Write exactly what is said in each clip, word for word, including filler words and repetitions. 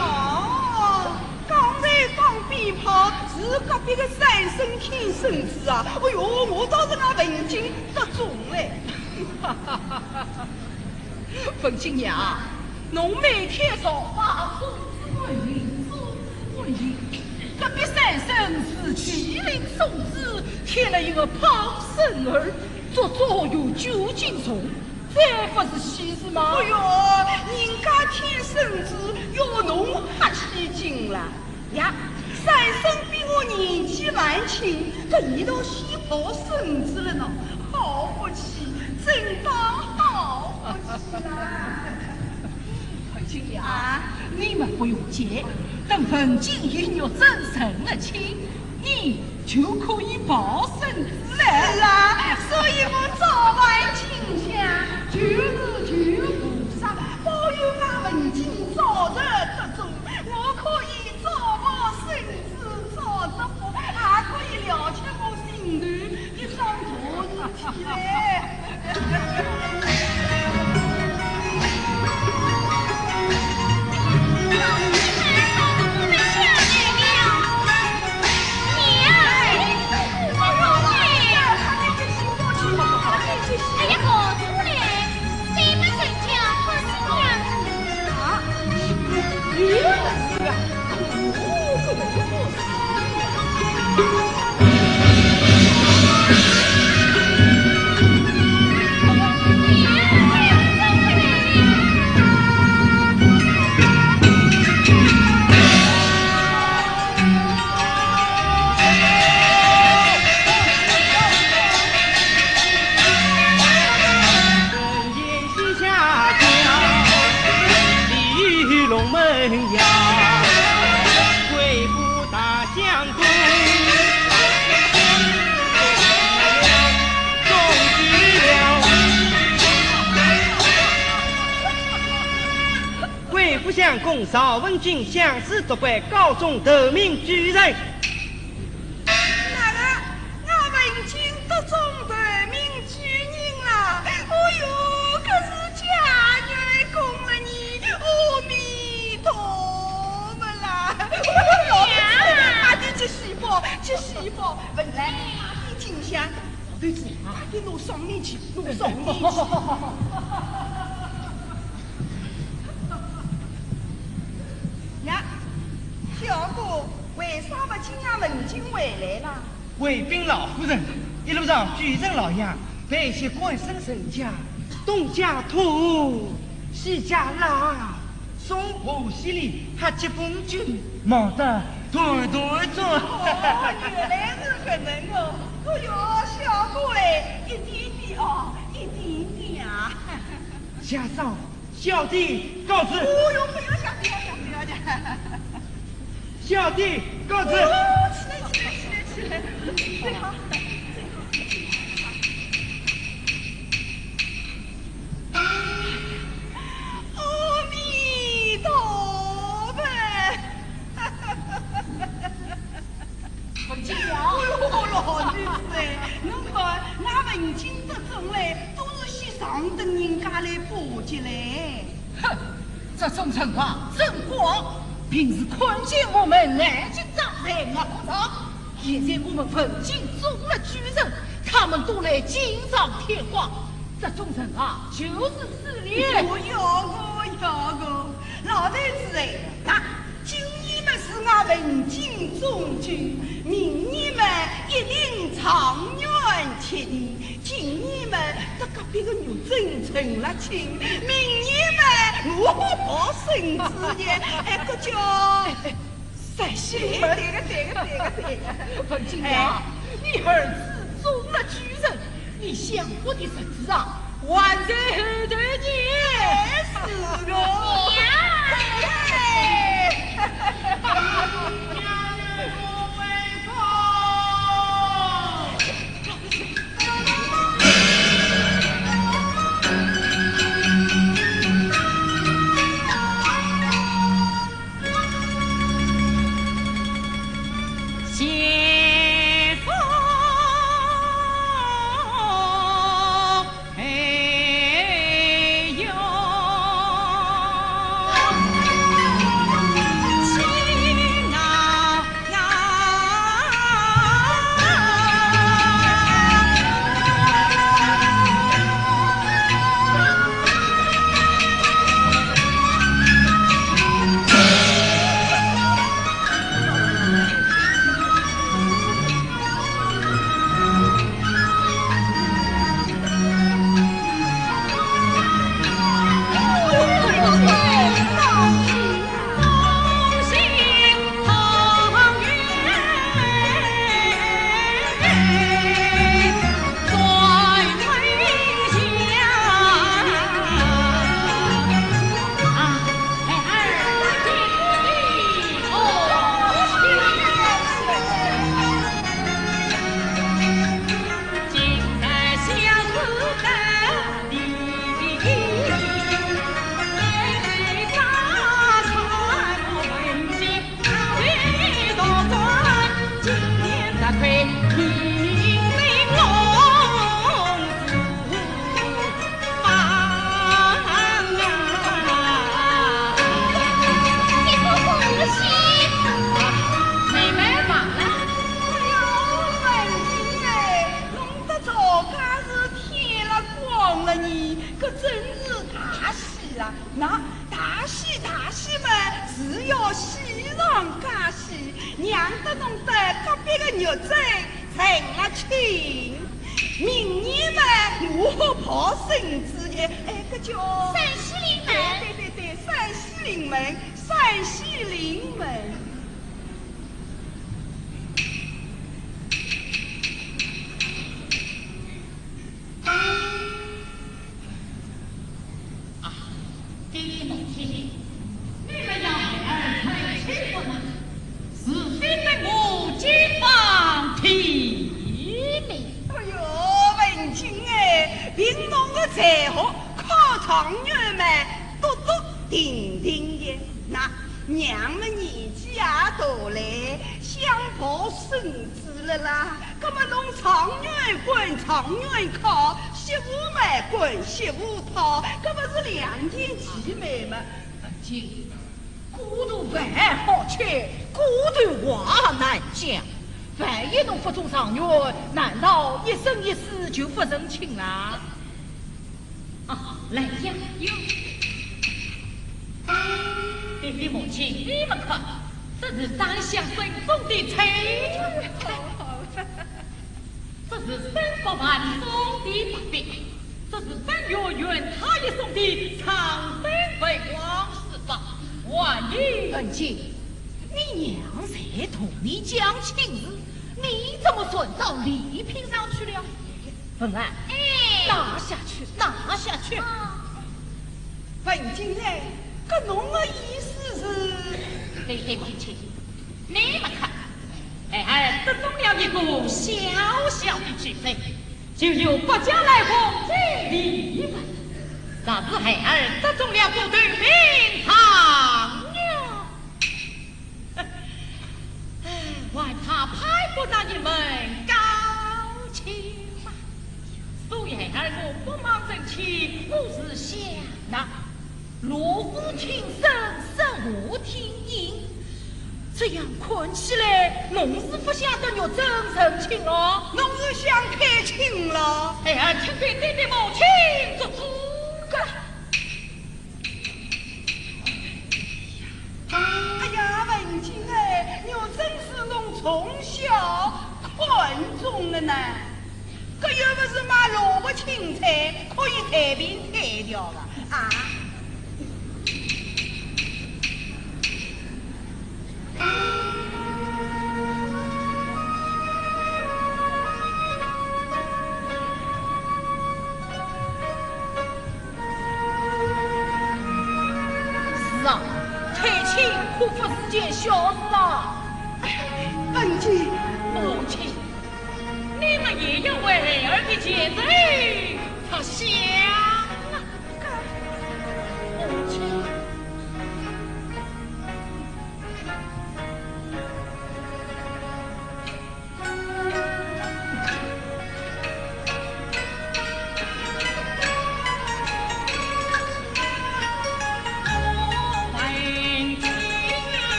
哦，刚才放鞭炮是隔壁个三生看孙子啊！哎哟，我倒是拿文金得中嘞。文金爷，侬每天朝拜送子观音，送子观音，隔壁三生是麒麟送子，添了一个胖孙儿，足足有九斤重。 这不是喜事吗？哎哟，人家添孙子要侬还喜庆了呀！三生比我年纪蛮轻，搿伊倒先抱孙子了呢，好福气，真当好福气啦！文金爷，啊？你们不用急，等文金一月正成了亲，你 就可以抱孙子了。是啊，所以我早晚请香，求是求菩萨，保佑俺文金早日得中，我可以早抱孙子早得福，还可以了却我心头一桩大事体嘞。贵府相公赵文金相思作怪，告状投名举人。哪个？俺文金得中投名 举人啦！哎哟，可是家女供了你，阿弥陀佛啦！哎哟，老头子，快点去喜报，去喜报，文来，快点请香，老头子，快点拿上面去，拿上面去。呀，小哥，为啥不请俺文金回来啦？ 回禀老夫人，一路上举人老爷拜谢官绅人家，东家土，西家老，送婆媳哩，还结婚酒，忙得团团转。哦，原来是搿能哦。哎哟，小哥哎，一点点哦，一点点啊。谢嫂， 小弟告辞。哦哟，不要谢，不要谢，不要谢。小弟告辞。哦，起来，起来，起来，起来。最好，最好，最好。阿弥陀佛。 文金呀。哎哟，老头子哎，侬看，俺文金得中嘞，都是些上等人家来巴结嘞。哼，这种辰光真光，平时看见我们来就打哎，马上！现在我们文景中了举人，他们都来锦上添花，这种人啊，就是势利。我要，我要，我，老头子哎，那今年么是我文景中举，明年么一定状元。 确定，今年么搭隔壁个玉珍成了亲，明年么我抱孙子呢，哎，搿叫哎，哎，三喜临门。对个，对个，对个，对个。文景啊，哎。你儿子中了举人，你想我的日子啊，还在后头呢。哎，是个。娘！哎。 哎呦，文景哎，弄得赵家是添了光了呢，搿真是大喜啦！那大喜大喜嘛，是要喜上加喜，娘搭侬搭隔壁个玉珍成了亲，明年嘛，我抱孙子呢，哎，搿叫三喜临门。对，对，对，对，三喜临门，三喜临门。 啊，爹爹母亲，你们要孩儿成亲不成？是非等我金榜题名。哎呦，文景哎，凭侬个才学，考状元嘛，笃笃定定的。那娘们年纪也大嘞，想抱孙子了啦。 搿么侬状元管状元考，媳妇嘛管媳妇讨，搿勿是两全其美吗？文景，糊涂饭好吃，糊涂话难讲。万一侬勿中状元，难道一生一世就勿成亲啦？ 啊，来呀，哟！爹爹母亲，你们看，这是张相生送的彩缎。这是孙伯凡送的白绫，这是张月元他也送的长生文王丝袜。万一……文景，你娘在同你讲亲事，你怎么算到礼品上去了？ 文安，哎。拿下去，拿下去。啊。文景哎，搿侬的意思是？爹爹母亲，你们看，孩儿得中了一个小小的举人，就由百家来封这礼物。若是孩儿得中了个头名状元， 哎，还怕派不得你们高亲吗？所以孩儿我不忙成亲，我是想呐，锣鼓听声，十五听音，这样看起来，侬是不想得玉珍成亲了？侬是想探亲了？孩儿请对爹爹母亲做主。哎呀，文静哎，玉珍是侬从小看中的呢。 搿又勿是买萝卜青菜可以随便挑个啊！是啊，探亲可不是件小事啦。哎，文静，母亲， 你们也要为孩儿的前程着想啊！母亲。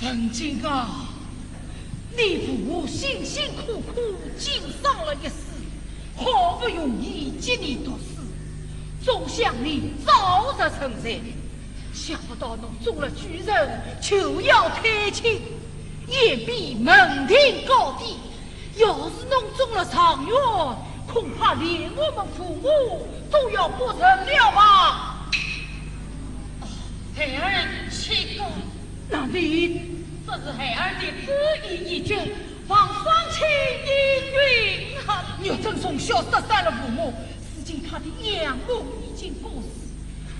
文静啊，你父母辛辛苦苦经商了一世，好不容易给你读书，总想你早日成才，想不到侬中了举人，就要探亲，也比门庭高低。 要是侬中了状元，恐怕连我们父母都要不成了吧？哦，孩儿岂敢。那你？这是孩儿的主意已决，望双亲应允啊！玉珍从小失散了父母，如今她的养母已经过世，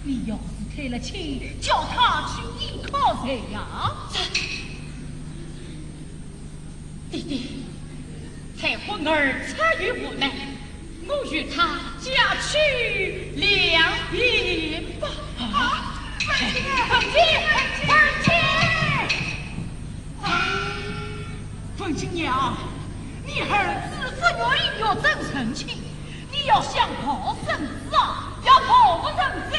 你要是退了亲，叫她去依靠谁呀？这 爹爹，待我儿出于无奈，我与她假取两便吧。啊，文静，文静，文静！啊，文静娘，你儿子不愿意玉珍成亲，你要想逃生子啊，要逃不成子。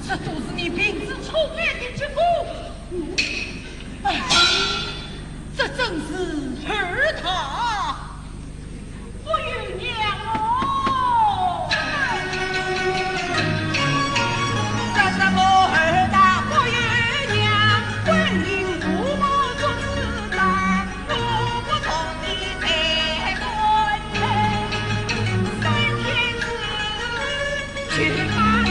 这都是你明知错爱的结果。哎，这正是二大不由娘哦。这是我二大不由娘，婚姻父母做主张，我不同意才断绝。三天之后，去马上。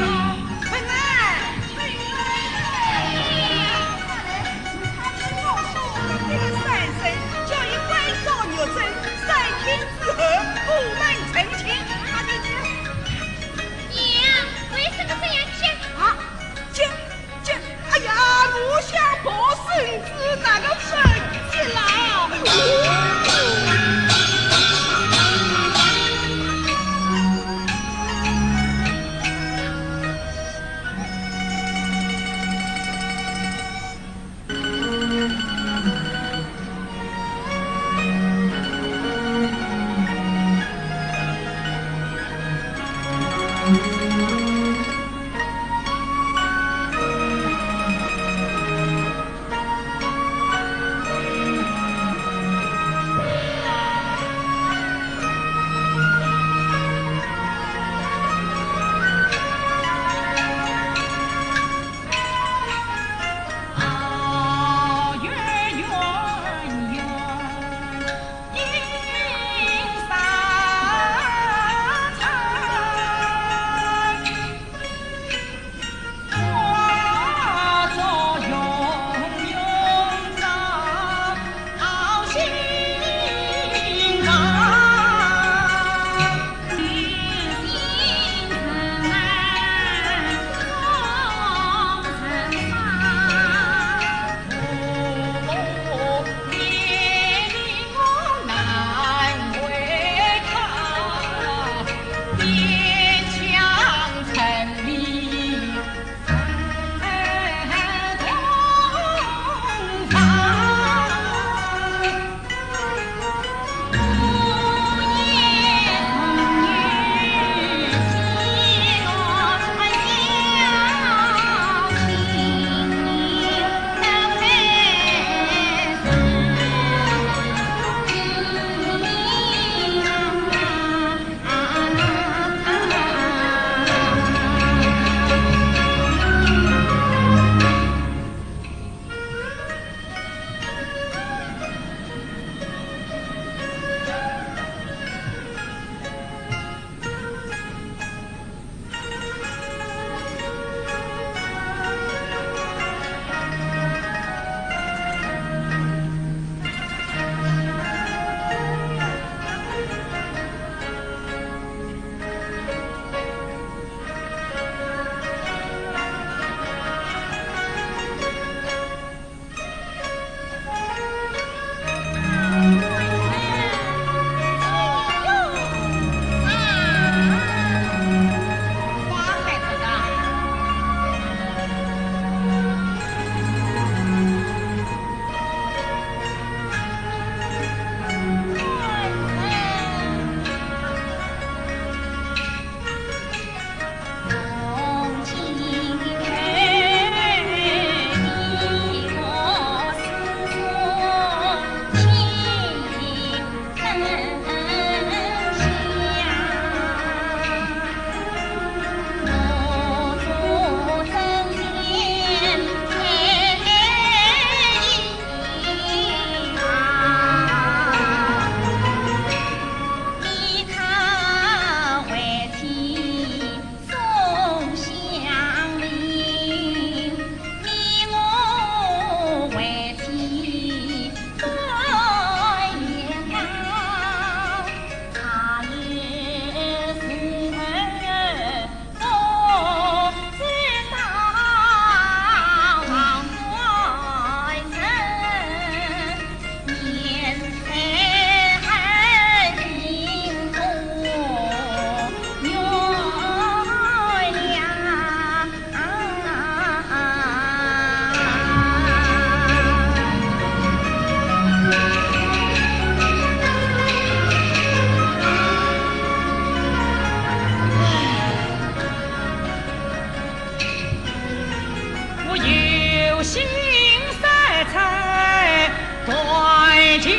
哎，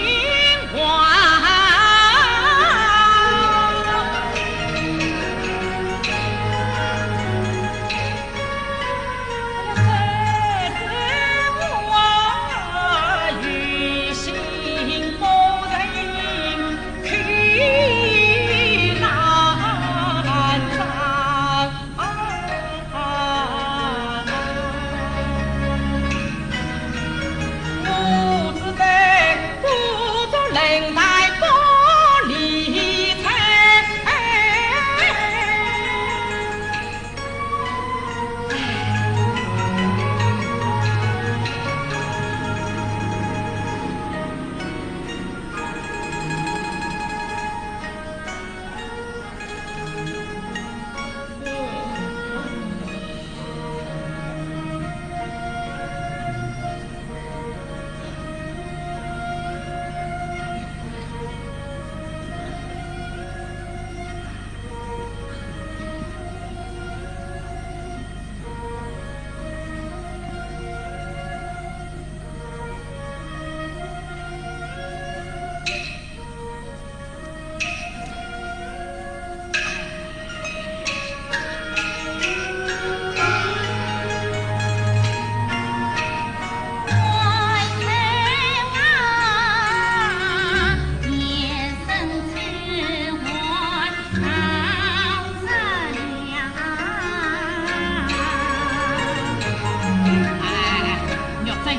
玉珍，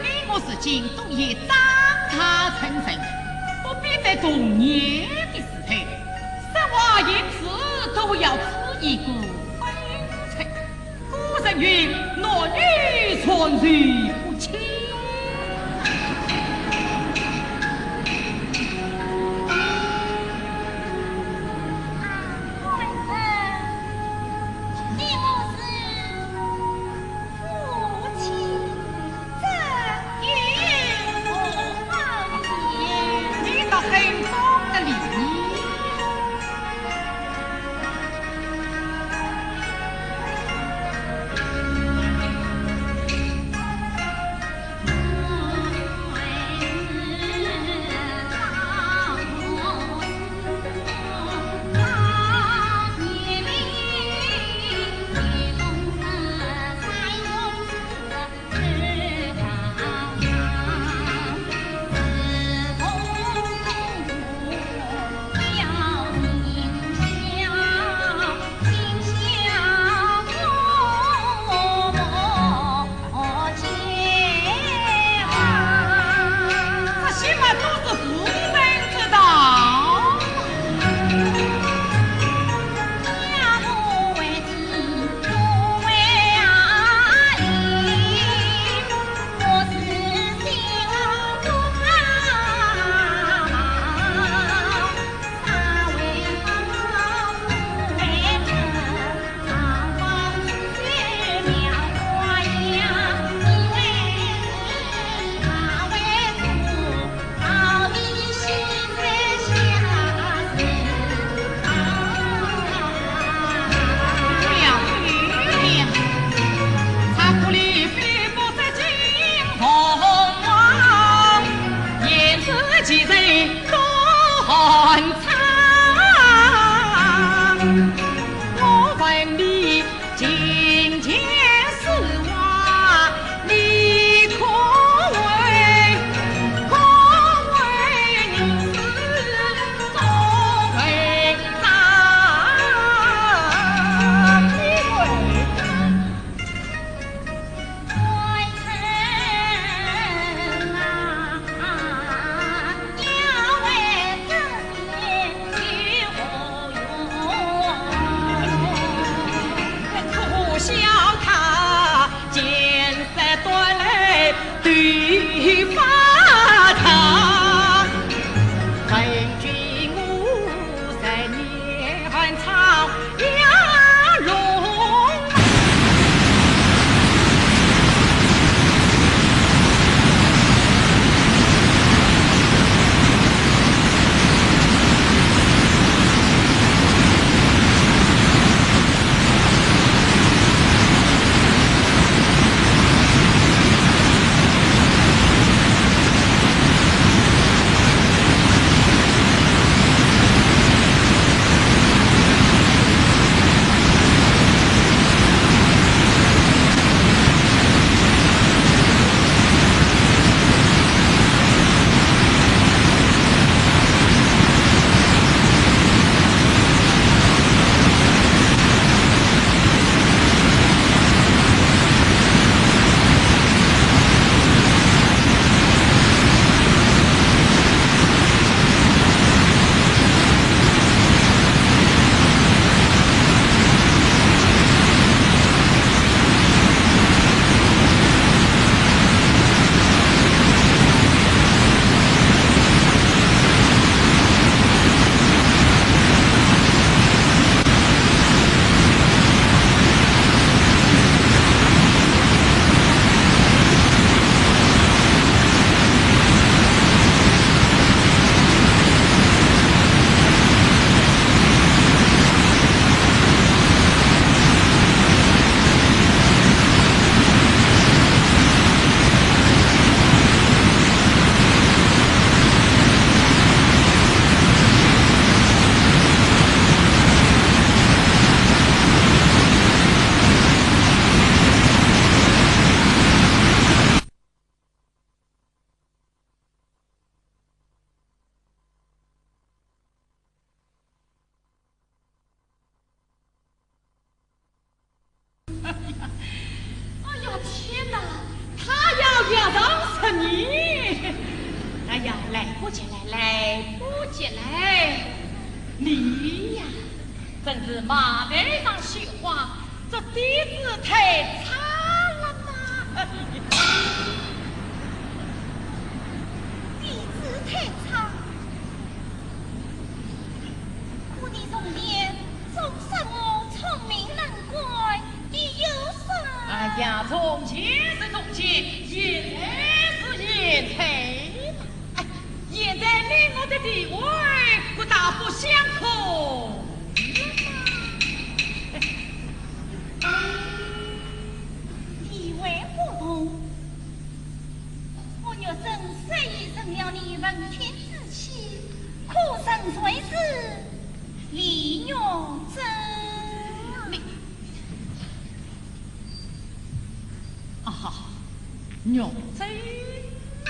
你我如今都已长大成人，不必再童年的时代，说话言辞都要注意个分寸。古人云：“男女授受不亲。”啊，夫人，你我是夫妻，这有何妨？你倒很懂得礼。来不及了，来不及了。你呀，真是马背上绣花，这底子太差了嘛。底子太差？可你从前总说我聪明能干，你有啥？哎呀，从前是从前，现在是现在嘛。哎，现在你我的地位可大不相同了嘛。地位不同，我玉珍虽已成了你文天之妻，可仍然是李玉珍。你，啊，玉珍啊！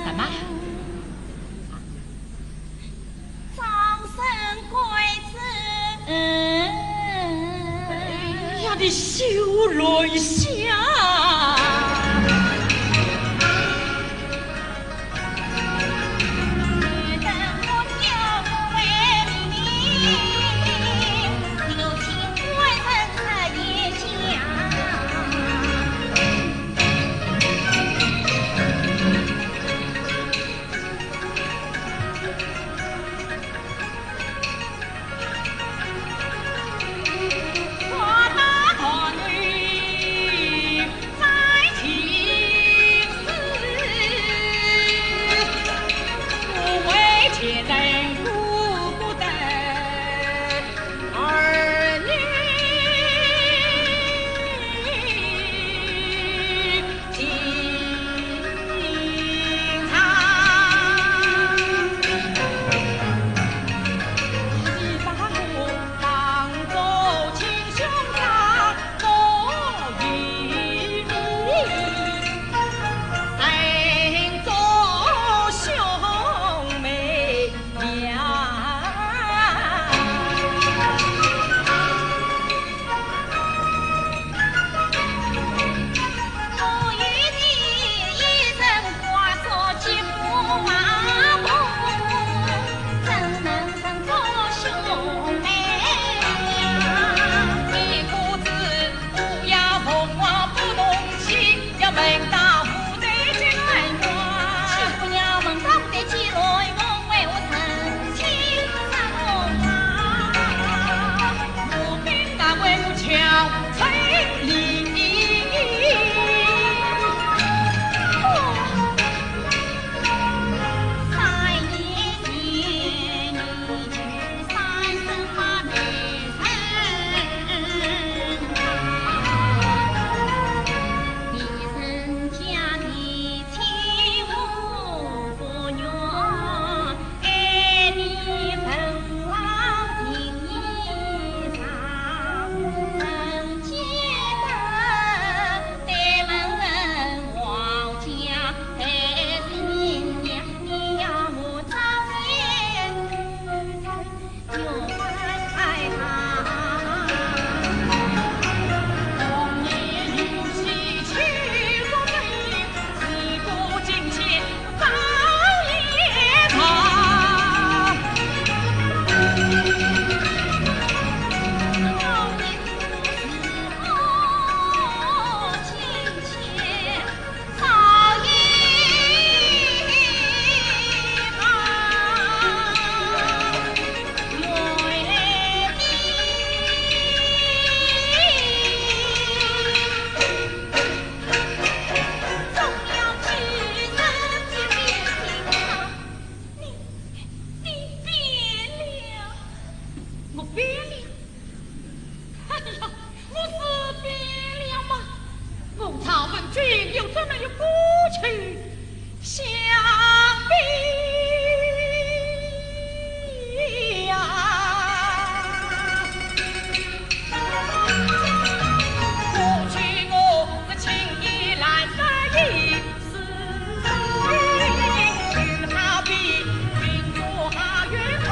什么？哎呀，你休乱想！变了？哎呀，我是变了吗？我曹文君又怎么有过去相比呀？过去我是情意难舍一世，就好比云中花园开。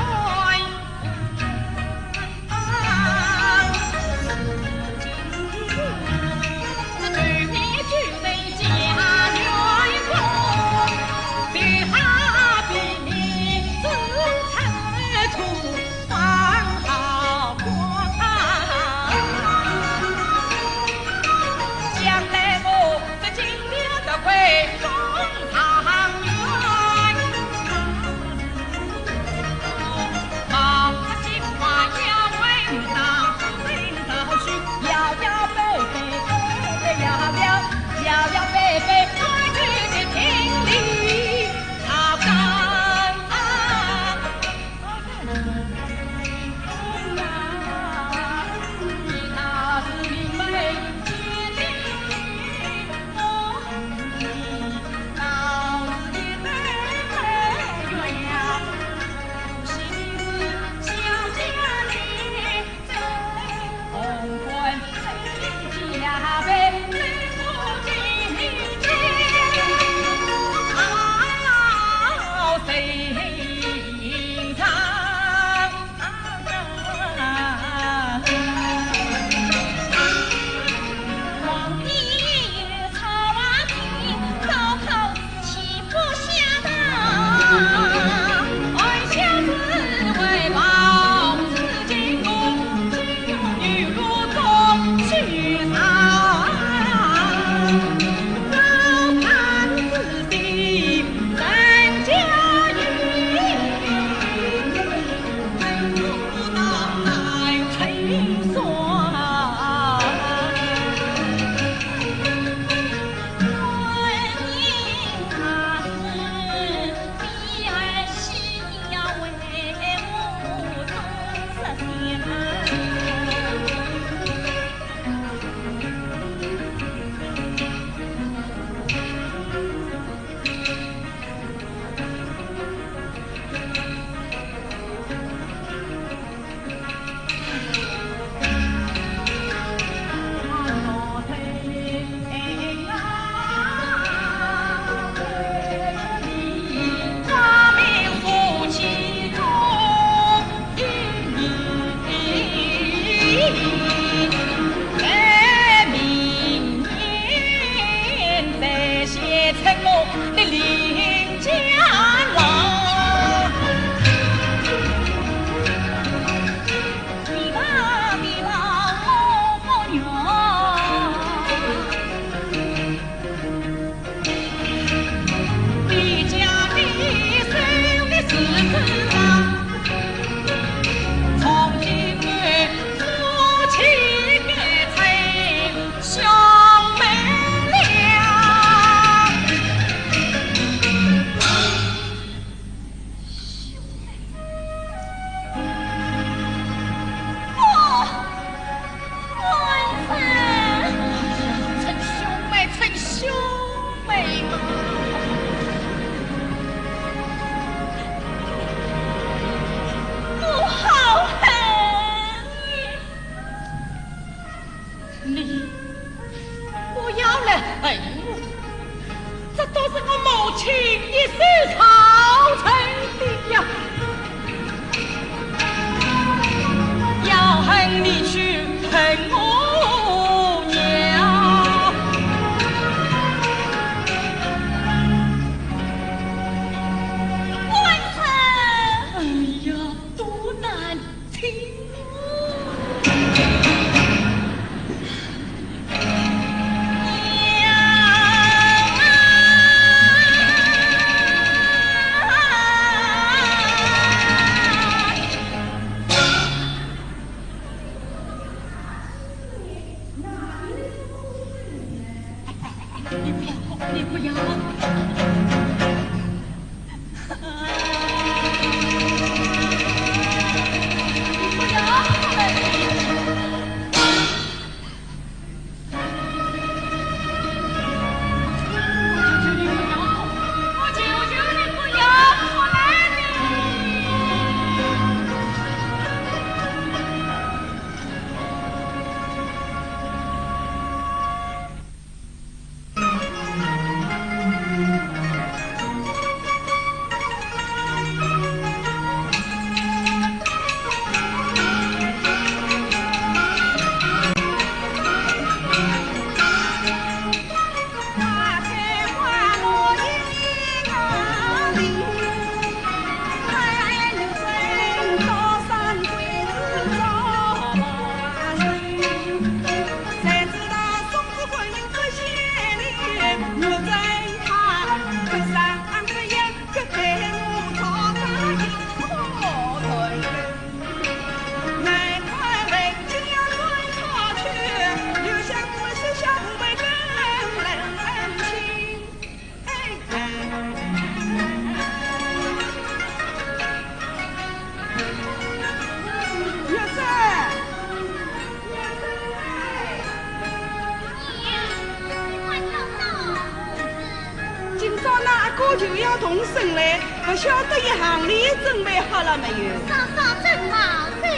动身来，不晓得一行李准备好了没有？嫂嫂真忙着呢。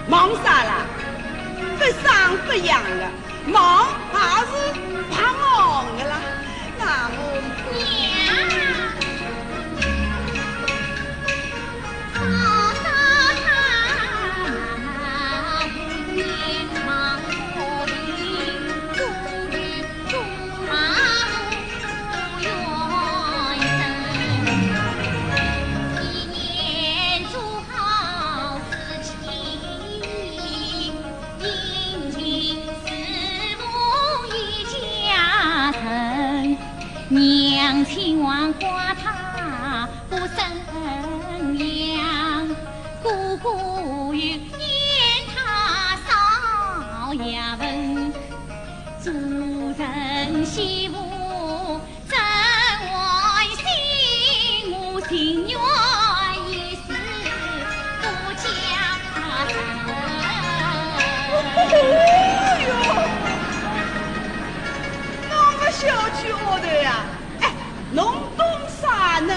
忙啥啦？不声不响的，忙还是白忙的啦。那么娘。娘亲王挂他不生养，哥哥又念他少爷文，做人媳妇真欢喜，我情愿一世不嫁人。哦哟，那么小气丫头呀，哎，侬懂啥呢？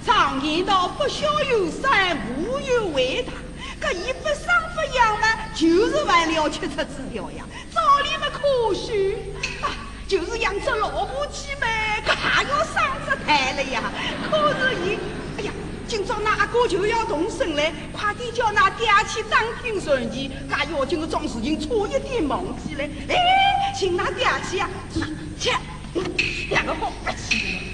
常言道，不孝有三，无后为大。搿伊不生不养嘛，就是为了要吃出子条呀，照理嘛可惜啊，就是养只老母鸡嘛，搿还要生只蛋了呀。可是伊，哎呀，今朝㑚阿哥就要动身了，快点叫㑚爹去打听传奇，搿要紧个桩事情差一点忘记了。哎，寻㑚爹去呀，去。 哪个好不起？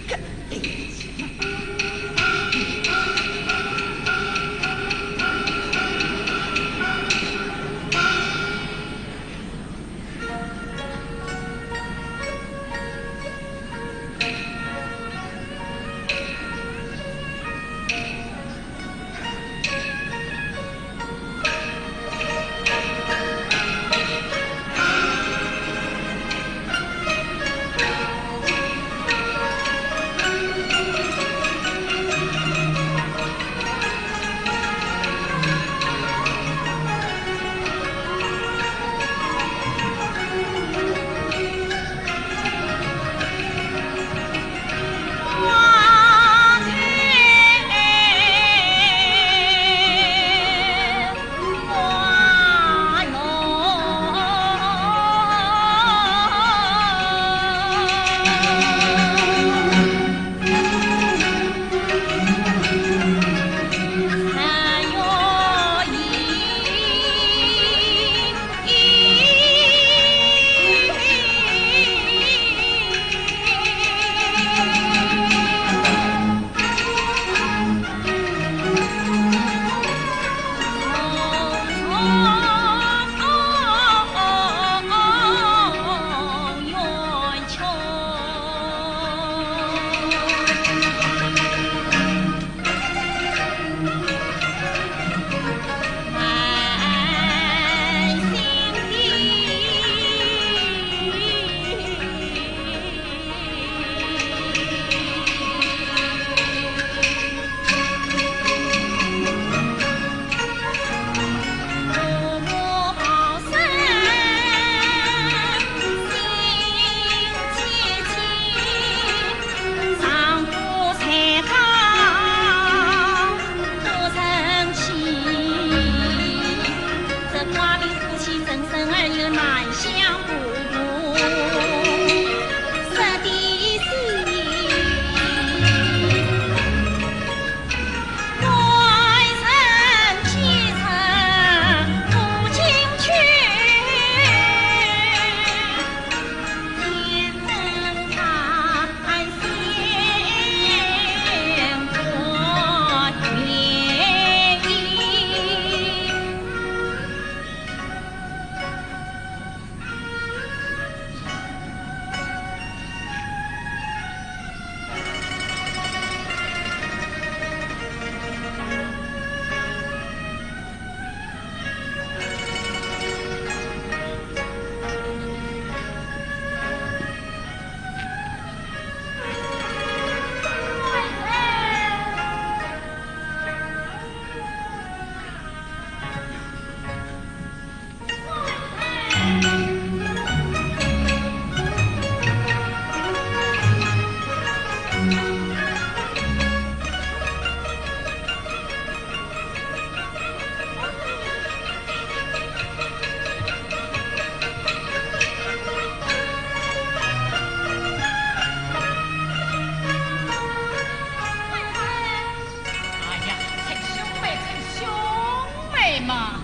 嘛。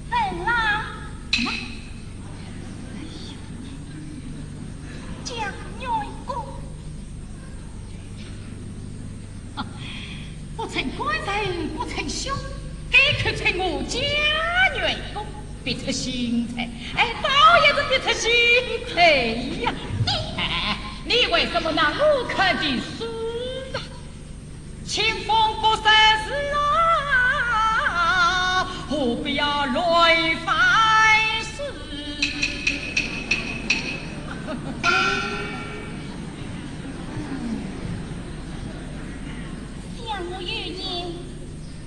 文郎，什么？家女公。啊，不称官人，不称兄，该可称我家女公，别出心裁。哎，倒也是别出心裁呀。哎，你为什么拿我看的书啊？ 清风不识字啊，何必要乱翻书？想我有年，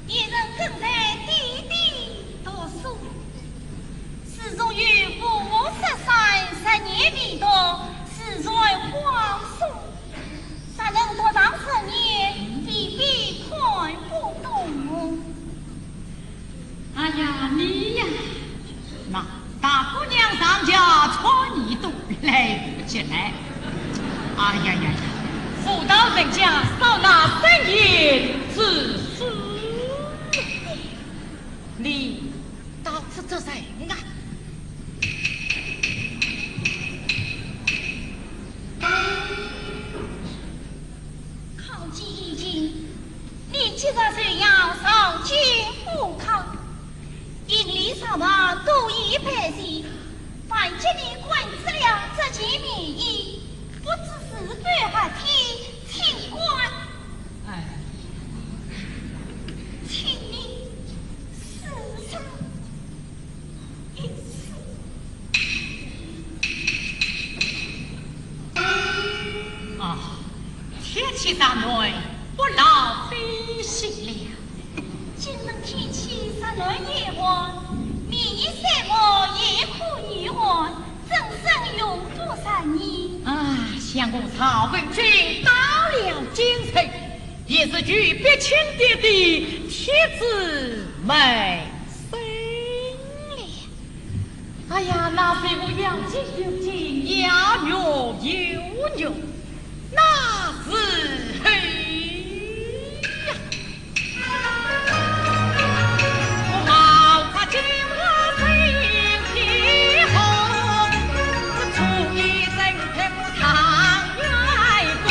一人跟在爹爹读书，自从有五十三十年未读，自然荒疏。 哪能读上十年，比比看不懂？哎呀，你呀，那大姑娘上家穿衣都来不及来。哎呀呀呀，妇道人家少拿三言之书。你 到此做甚啊？考期已尽，你今日就要上京赴考，应试场上都已备齐，万一你关住了这件棉衣，不知是否合体清官。哎，请你试上 啊，天气尚暖，不劳飞行了。今日天气尚暖也寒，棉衣衫帽也可御寒，怎生用得着呢？啊，想我曹文君到了京城，也是拒别亲爹爹，贴纸门生了。 哎呀，那是我要紧就紧，要用就用，那是嘿呀！我毛扎金花水天后，初一正天堂月宫。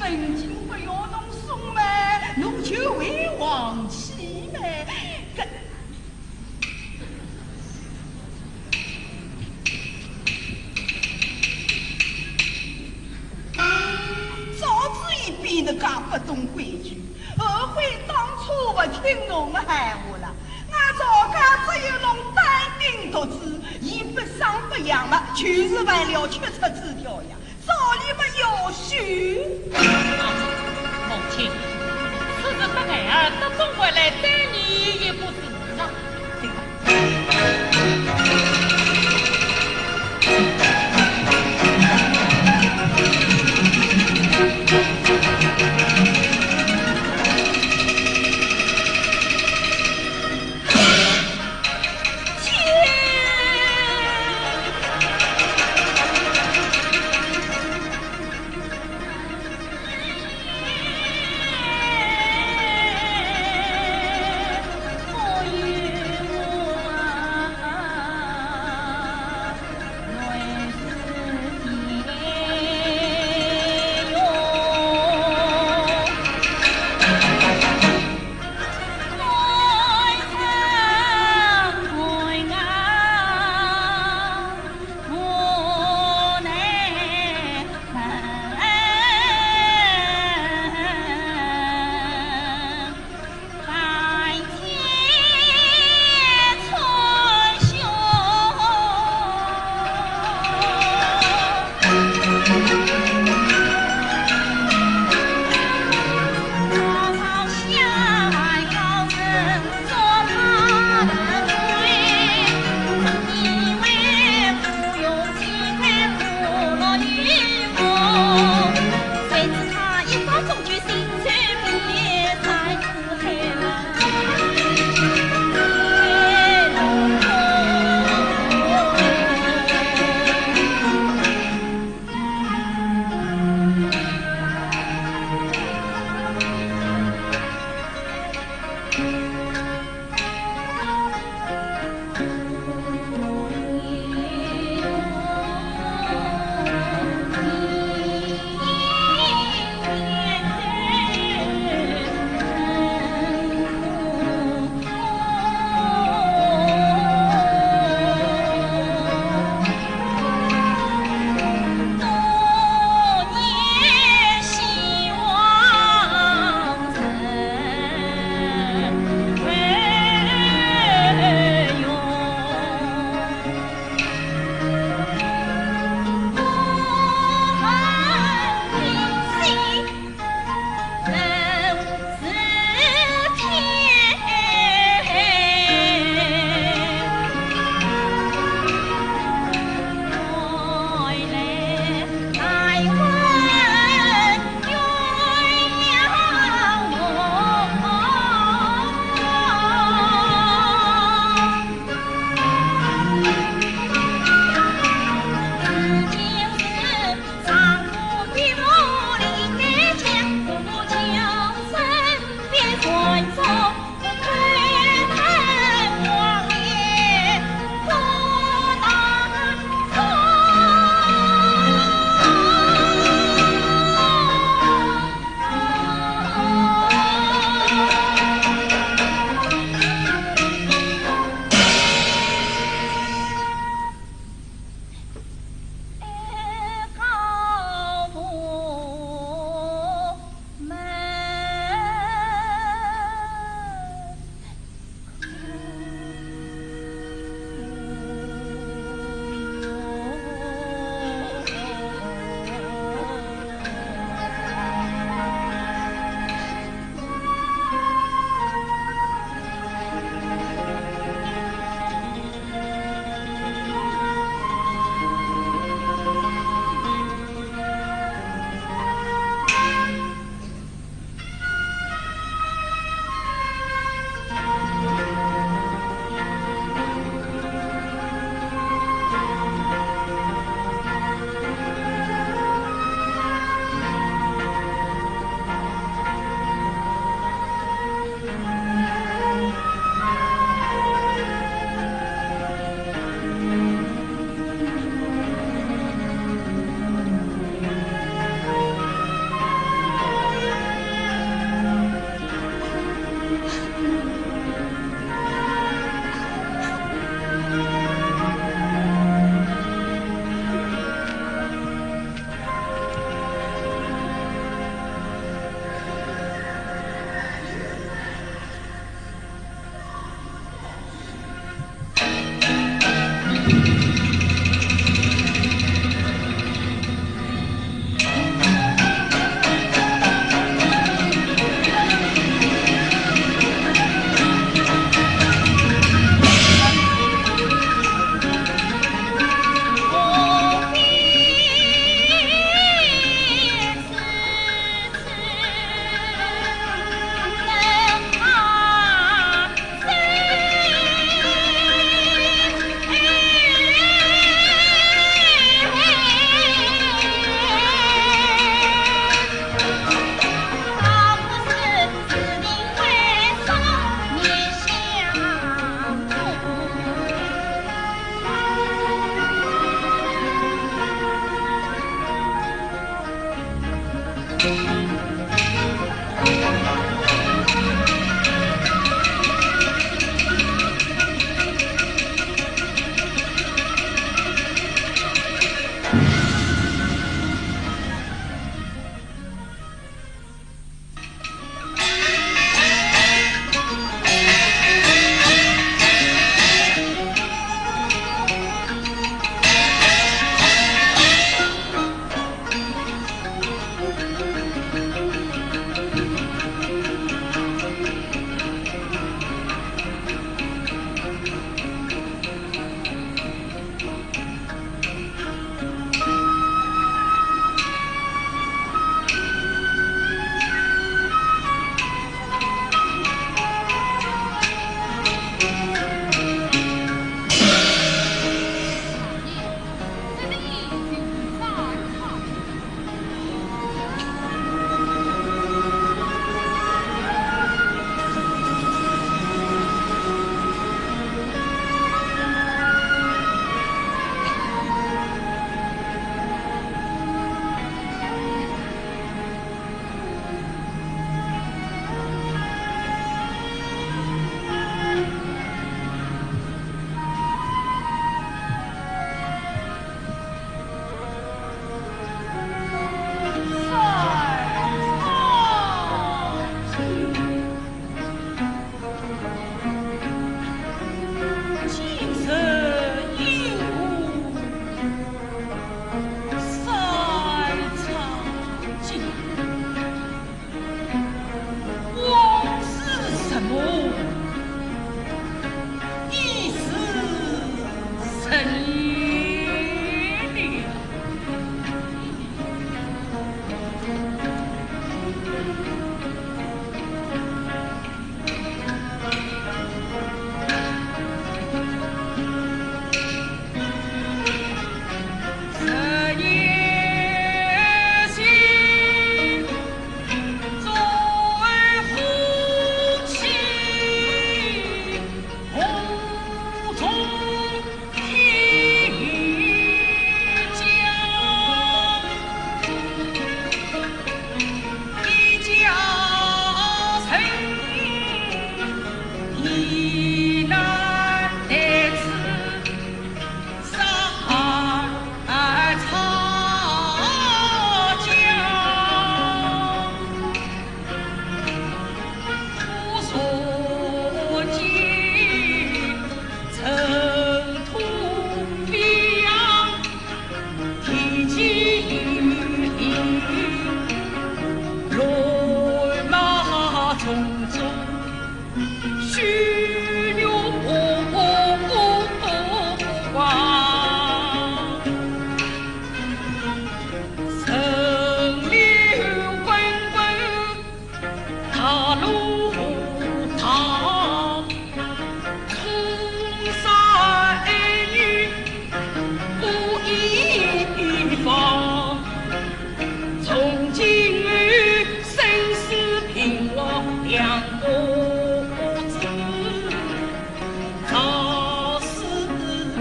今勿要侬送么，侬就会忘记么。搿早知伊比侬介勿懂规矩，后悔当初勿听侬个闲话了。俺赵家只有侬单丁独子，伊勿生勿养么，就是为了吃出这条呀。 早已没有许。啊，母亲，此事得孩儿得中回来，对你也不是啊。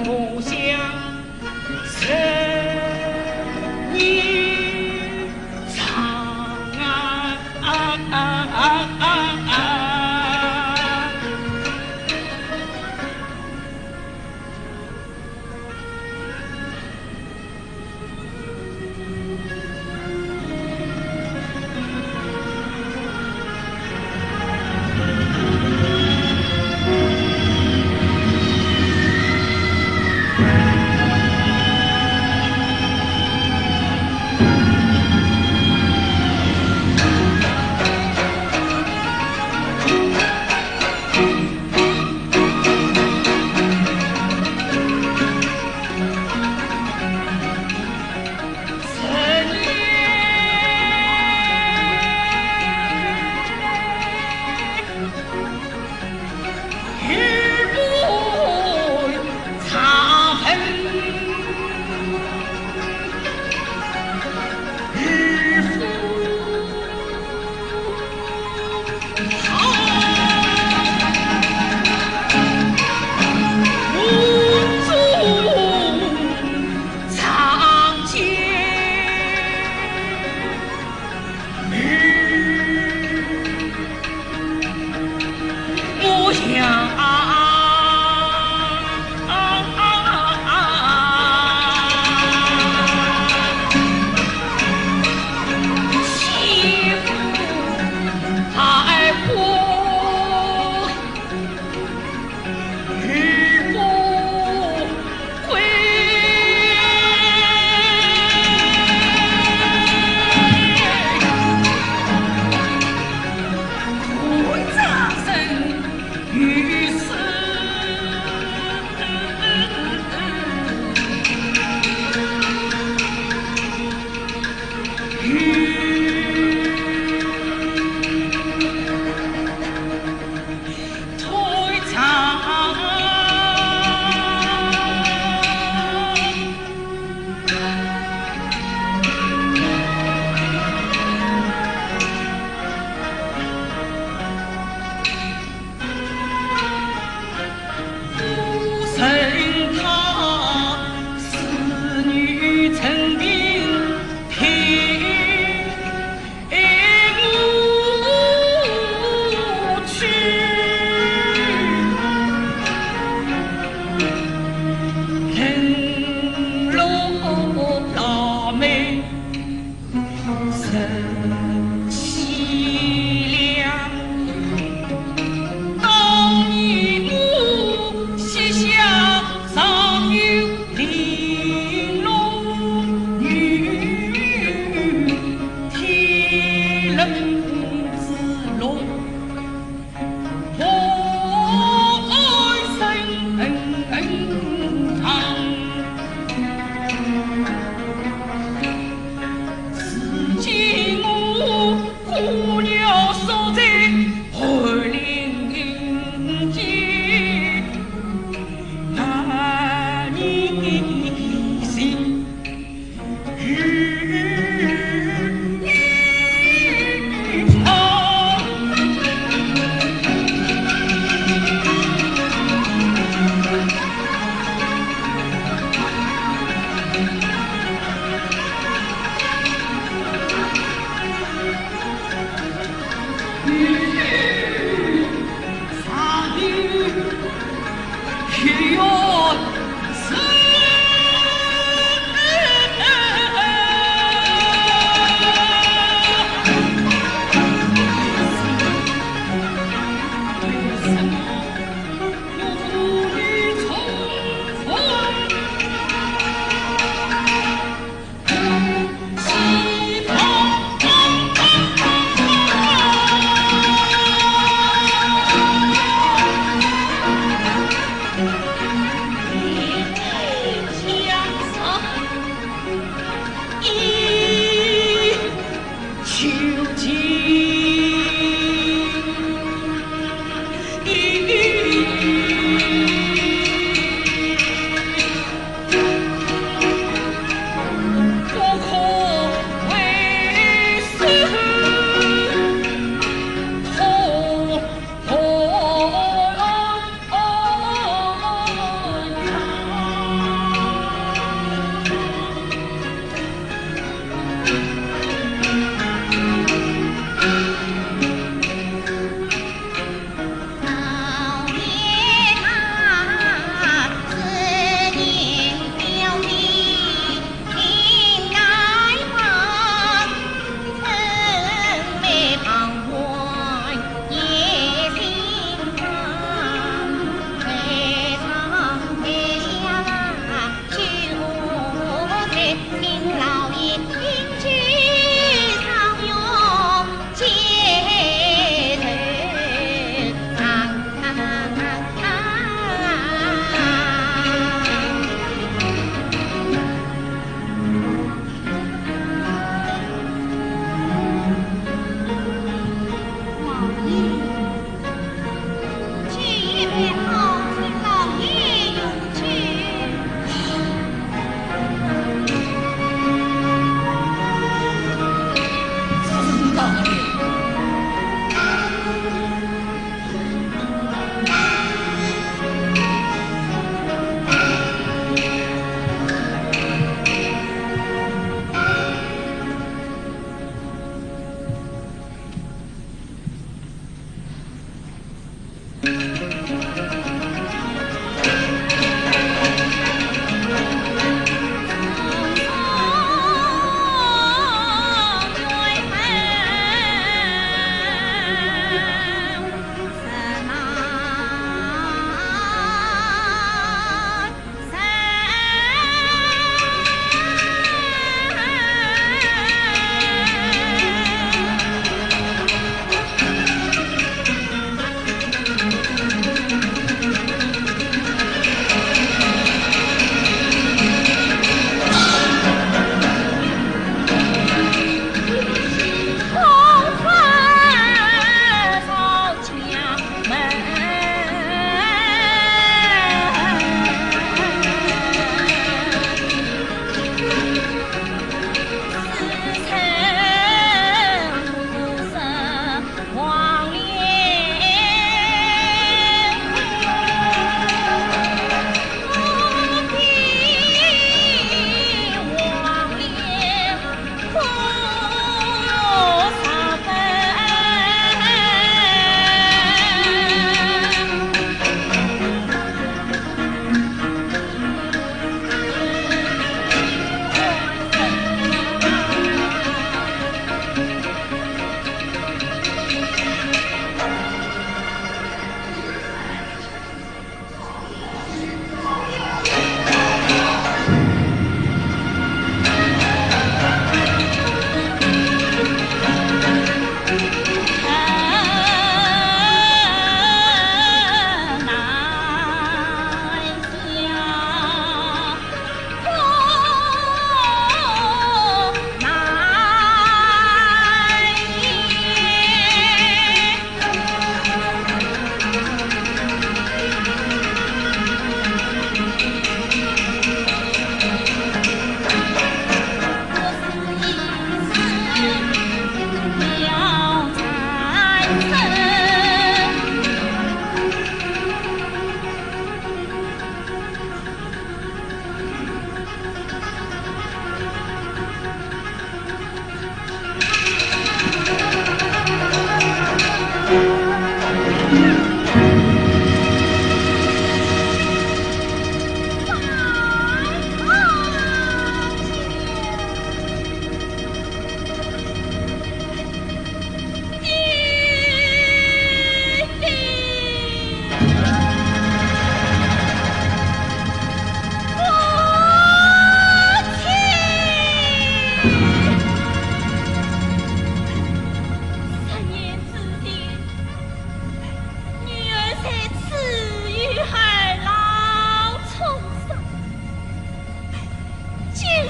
故乡思念长安。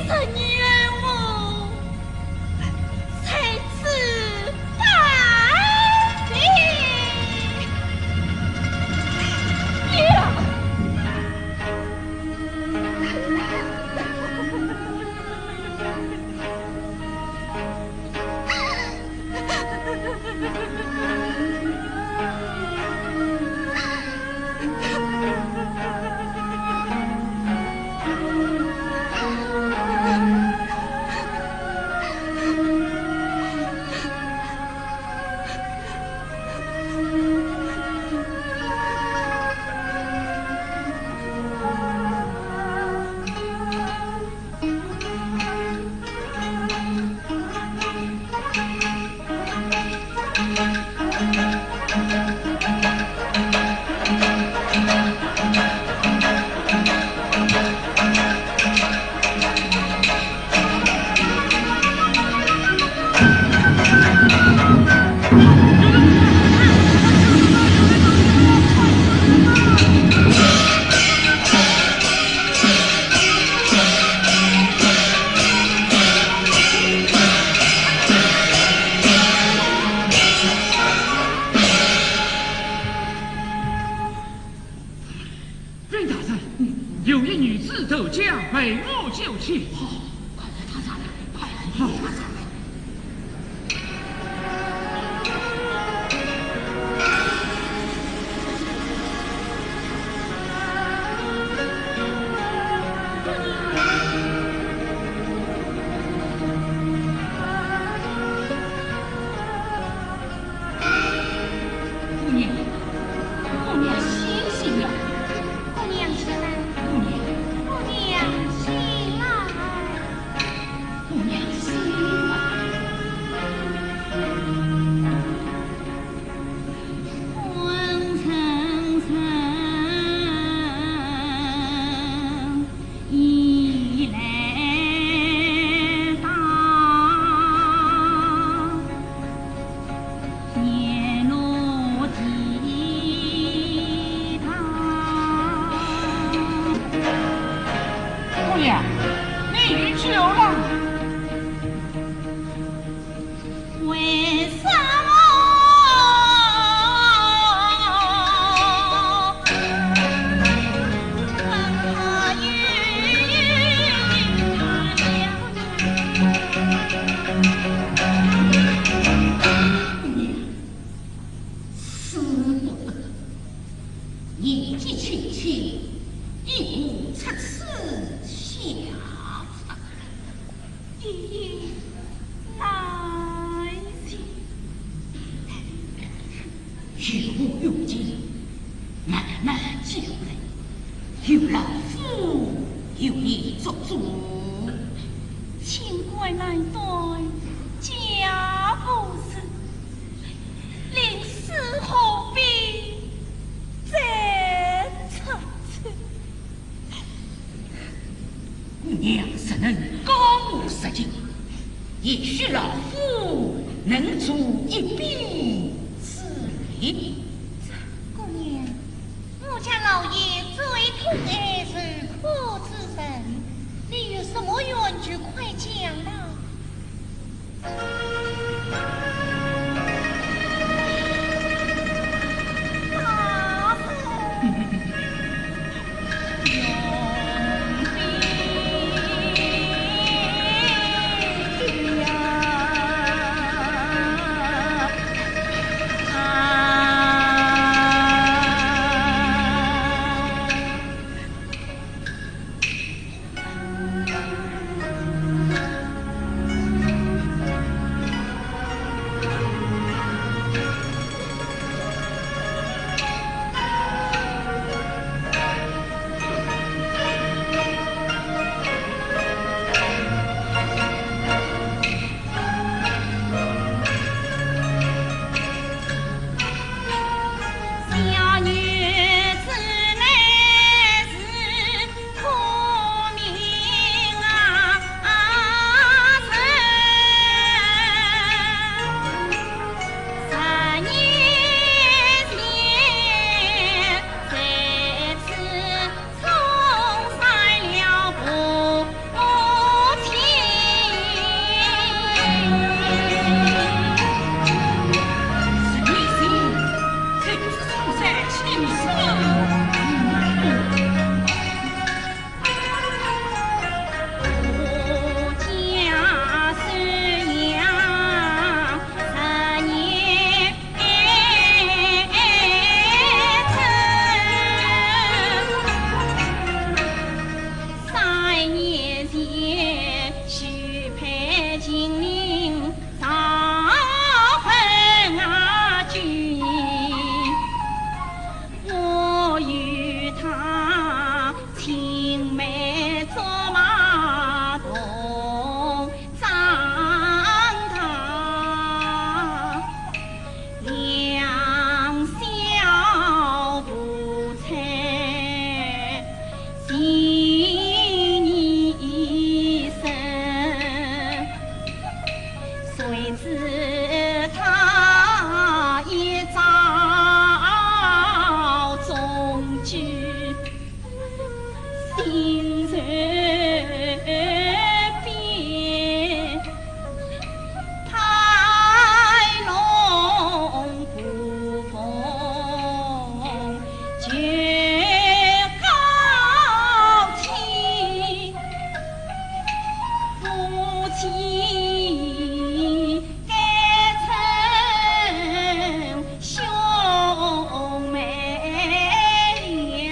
这女儿我在此拜别。呀！禀大人，有一女子投江，为我救起。快带她上来，快带她上来。姑娘，姑娘醒醒呀！姑娘醒来。姑娘。姑娘醒来。姑娘醒来。昏沉沉，已来到。 姑娘，你有救了。为什么？死不得，年纪轻轻，亦无出此下场。爷爷，难行。有我有情，慢慢叫来，有老夫与你做主。清官难断家务事， 临死何必再出此？姑娘若能告我实情，也许老夫能助一臂之力。姑娘，我家老爷最疼爱受苦之人，你有什么冤屈，快讲吧。年前许配秦陵赵文君，我与她青梅竹马同长大，两小无猜，情意深。谁知她一朝中举， 心随变，拍龙不凤绝高清，夫妻 该称兄妹俩，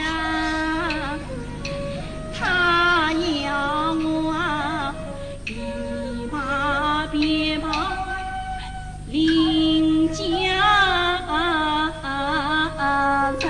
她要我一马便跑林家人。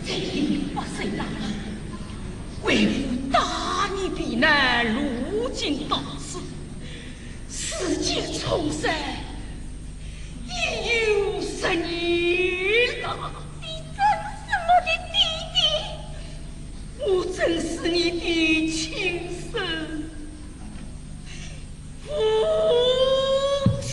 在你八岁那年，为父大义避难，入京当师，时隔重生，已有十年了。你真是我的爹爹？我真是你的亲生 父亲。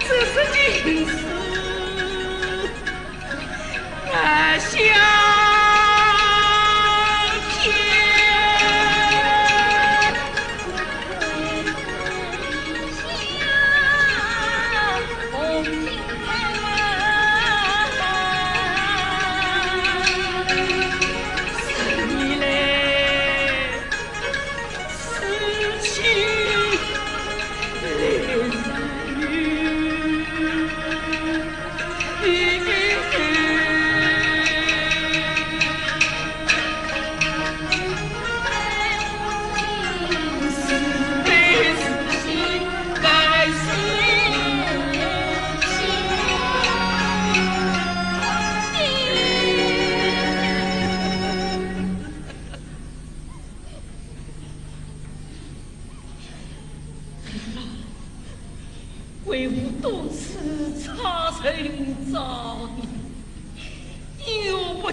这是情事。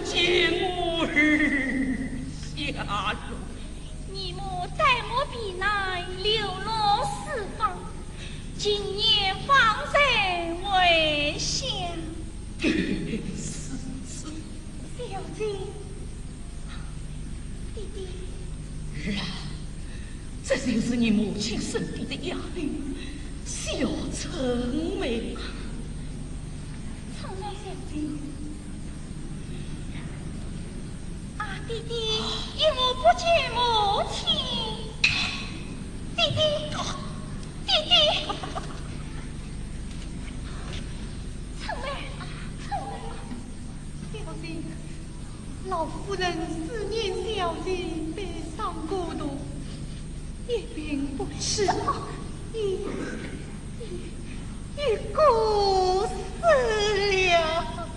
见我儿下落。你母带我避难，流落四方，今夜方才回乡。该死！小姐，弟弟。儿啊，这就是你母亲身边的丫鬟，小春梅。春梅小姐。 啊，弟弟，因我不见母亲。弟弟，弟弟。春梅，春梅。小姐，老夫人思念小姐，悲伤过度，一病不起，一 一个死了。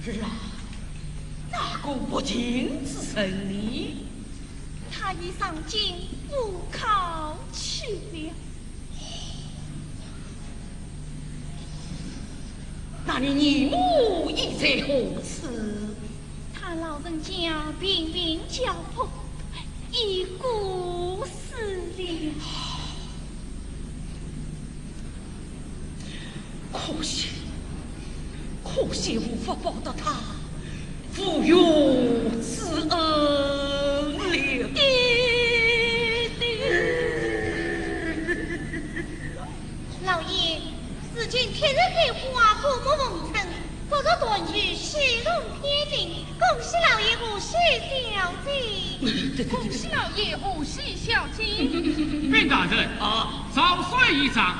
儿啊，那个不幸之人呢？他已上京赴考去了。 那你义母现在何处？他老人家病病交迫，已过世了。可惜，可惜无法报答他 抚育之恩了。爹爹。老爷，如今天日开花，国木逢春，国祚团聚，喜从天庭，恭喜老爷，贺喜小姐。对，对，对。恭喜老爷，贺喜小姐。禀大人，啊。早睡一觉。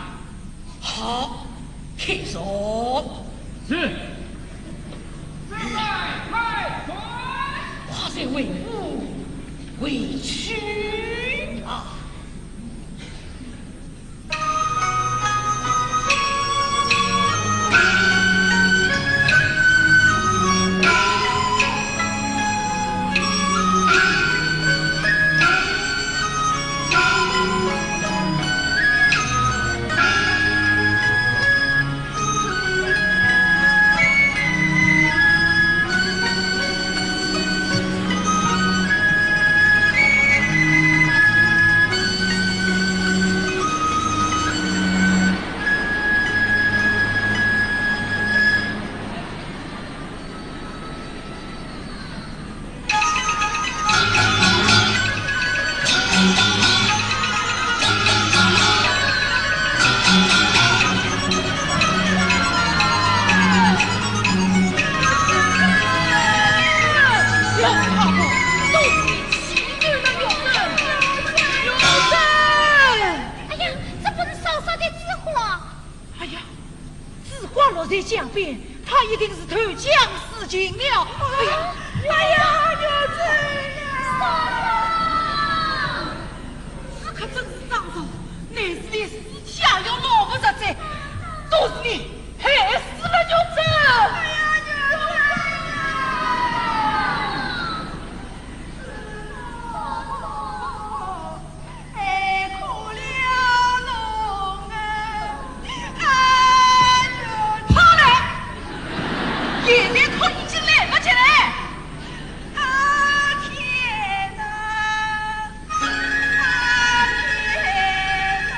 好，退坐。是。快随为父回去啊。哎呀，这不是烧烧的纸花？哎呀， 纸花落在江边，他一定是投江自尽了。哎呀，哎呀，玉珍啊！嫂嫂！此刻正是当中，乃是连尸体也要弄不着哉，都是你害死了玉珍。哎呀，玉珍啊！ 哎，可怜侬啊！哎呦，好嘞，现在哭已经来不及了。啊，天哪！啊，天哪！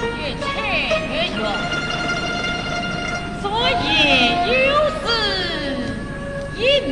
月缺月圆，昨夜有诗一联。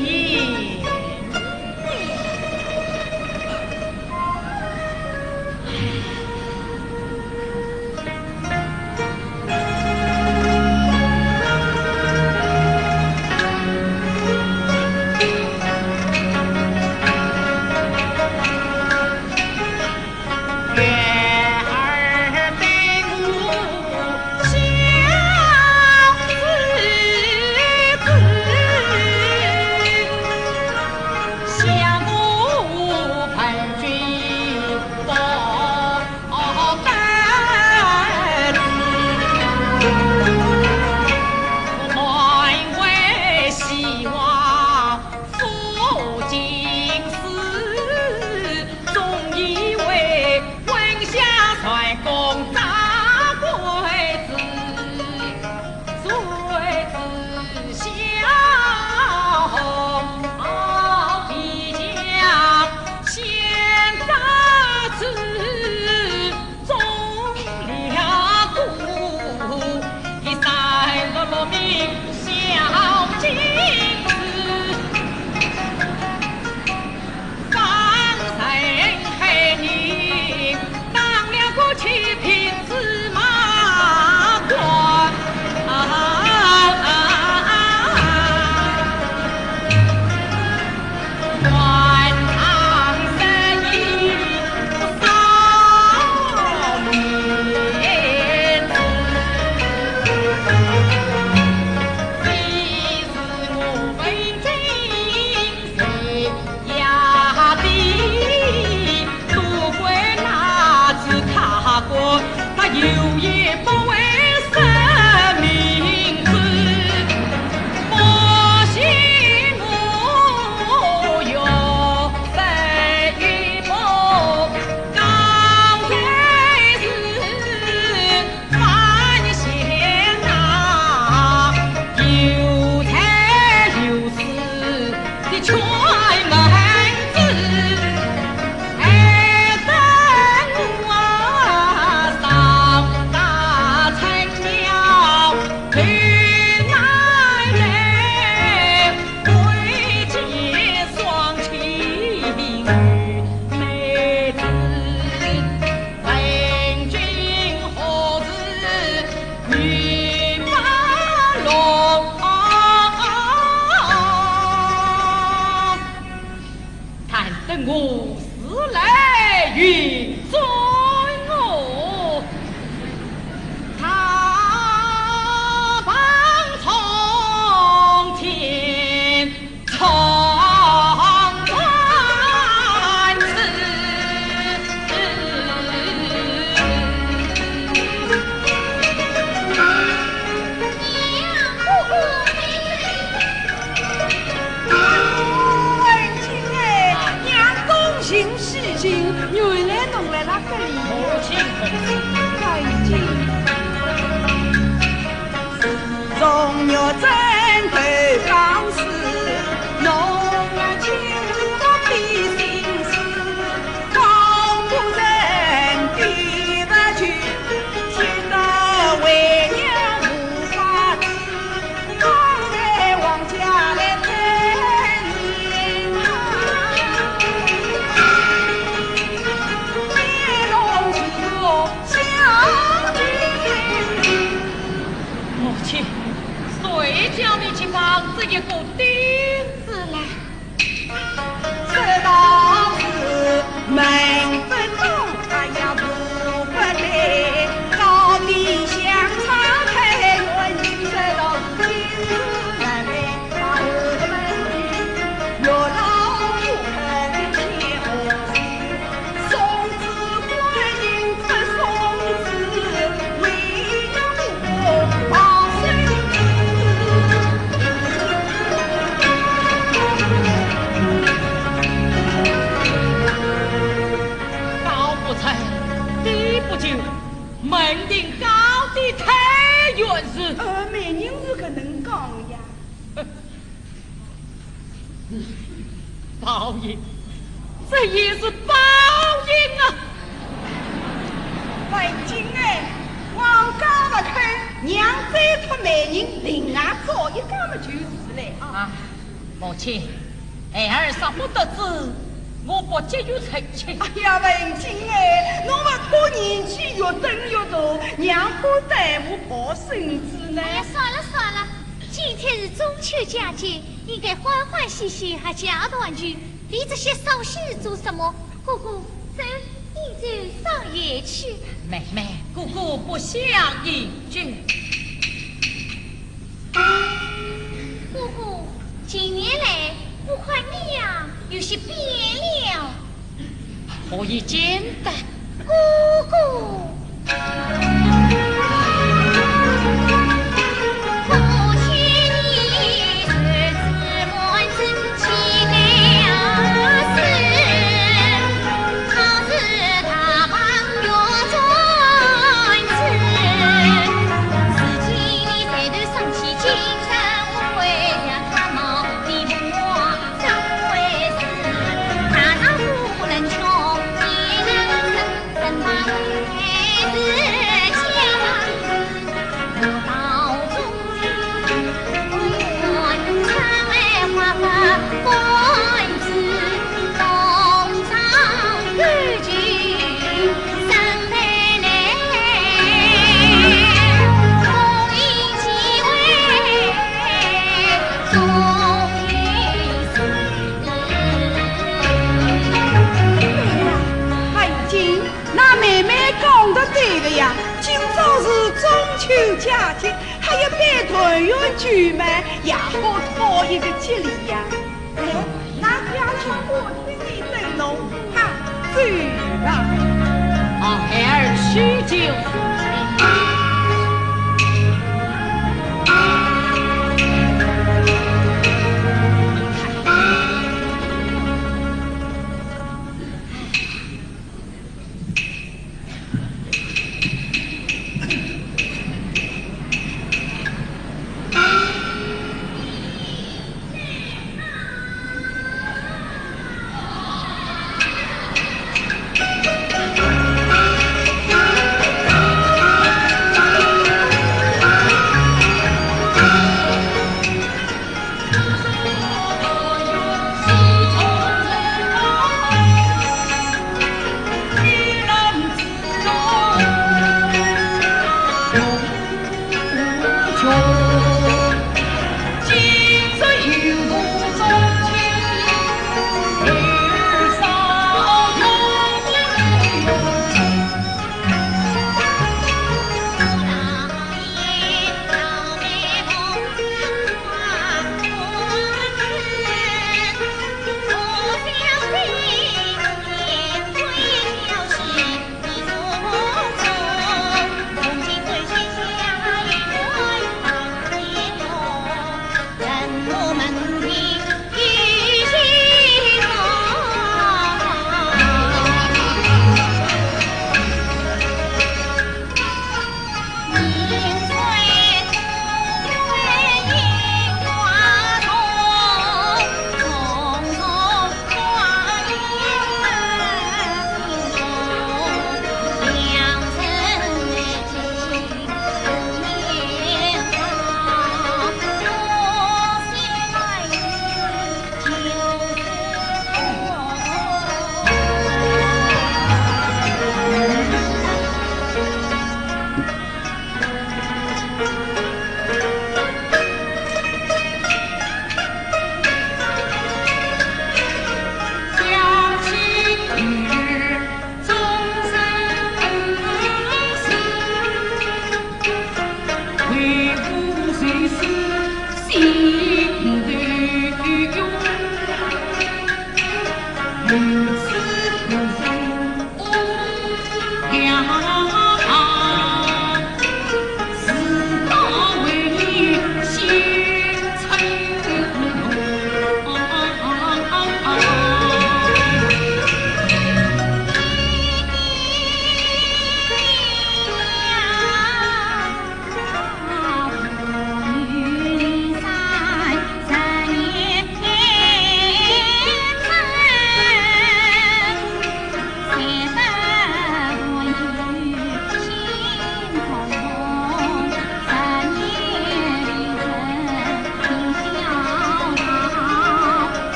但等我时来运转我，大唐从前 母亲，谁叫你去绑这一个钉子呢？ 高不成，低不就，门庭高低太远是。呃，媒人是搿能讲呀。 报应，这也是报应啊！文金哎，王家勿肯，娘再托媒人另外找一家么就是了啊。啊，母亲，孩儿若不得志，我不急于成亲。哎呀，文金哎，侬勿怕年纪越增越大，娘怕耽误抱孙子呢？哎呀，算了算了， 今天是中秋佳节，应该欢欢喜喜，合家团聚，理这些骚事做什么？哥哥，走，饮酒赏月去吧。妹妹，哥哥不想饮酒。哥哥，近年来我看你呀，有些变了。 何以见得？哥哥。哎呀，文金，那妹妹讲得对的呀，今朝是中秋佳节，还要办团圆酒嘛，也好讨一个吉利呀。哎，那家小我请你等侬，哈，走吧。好，孩儿去就。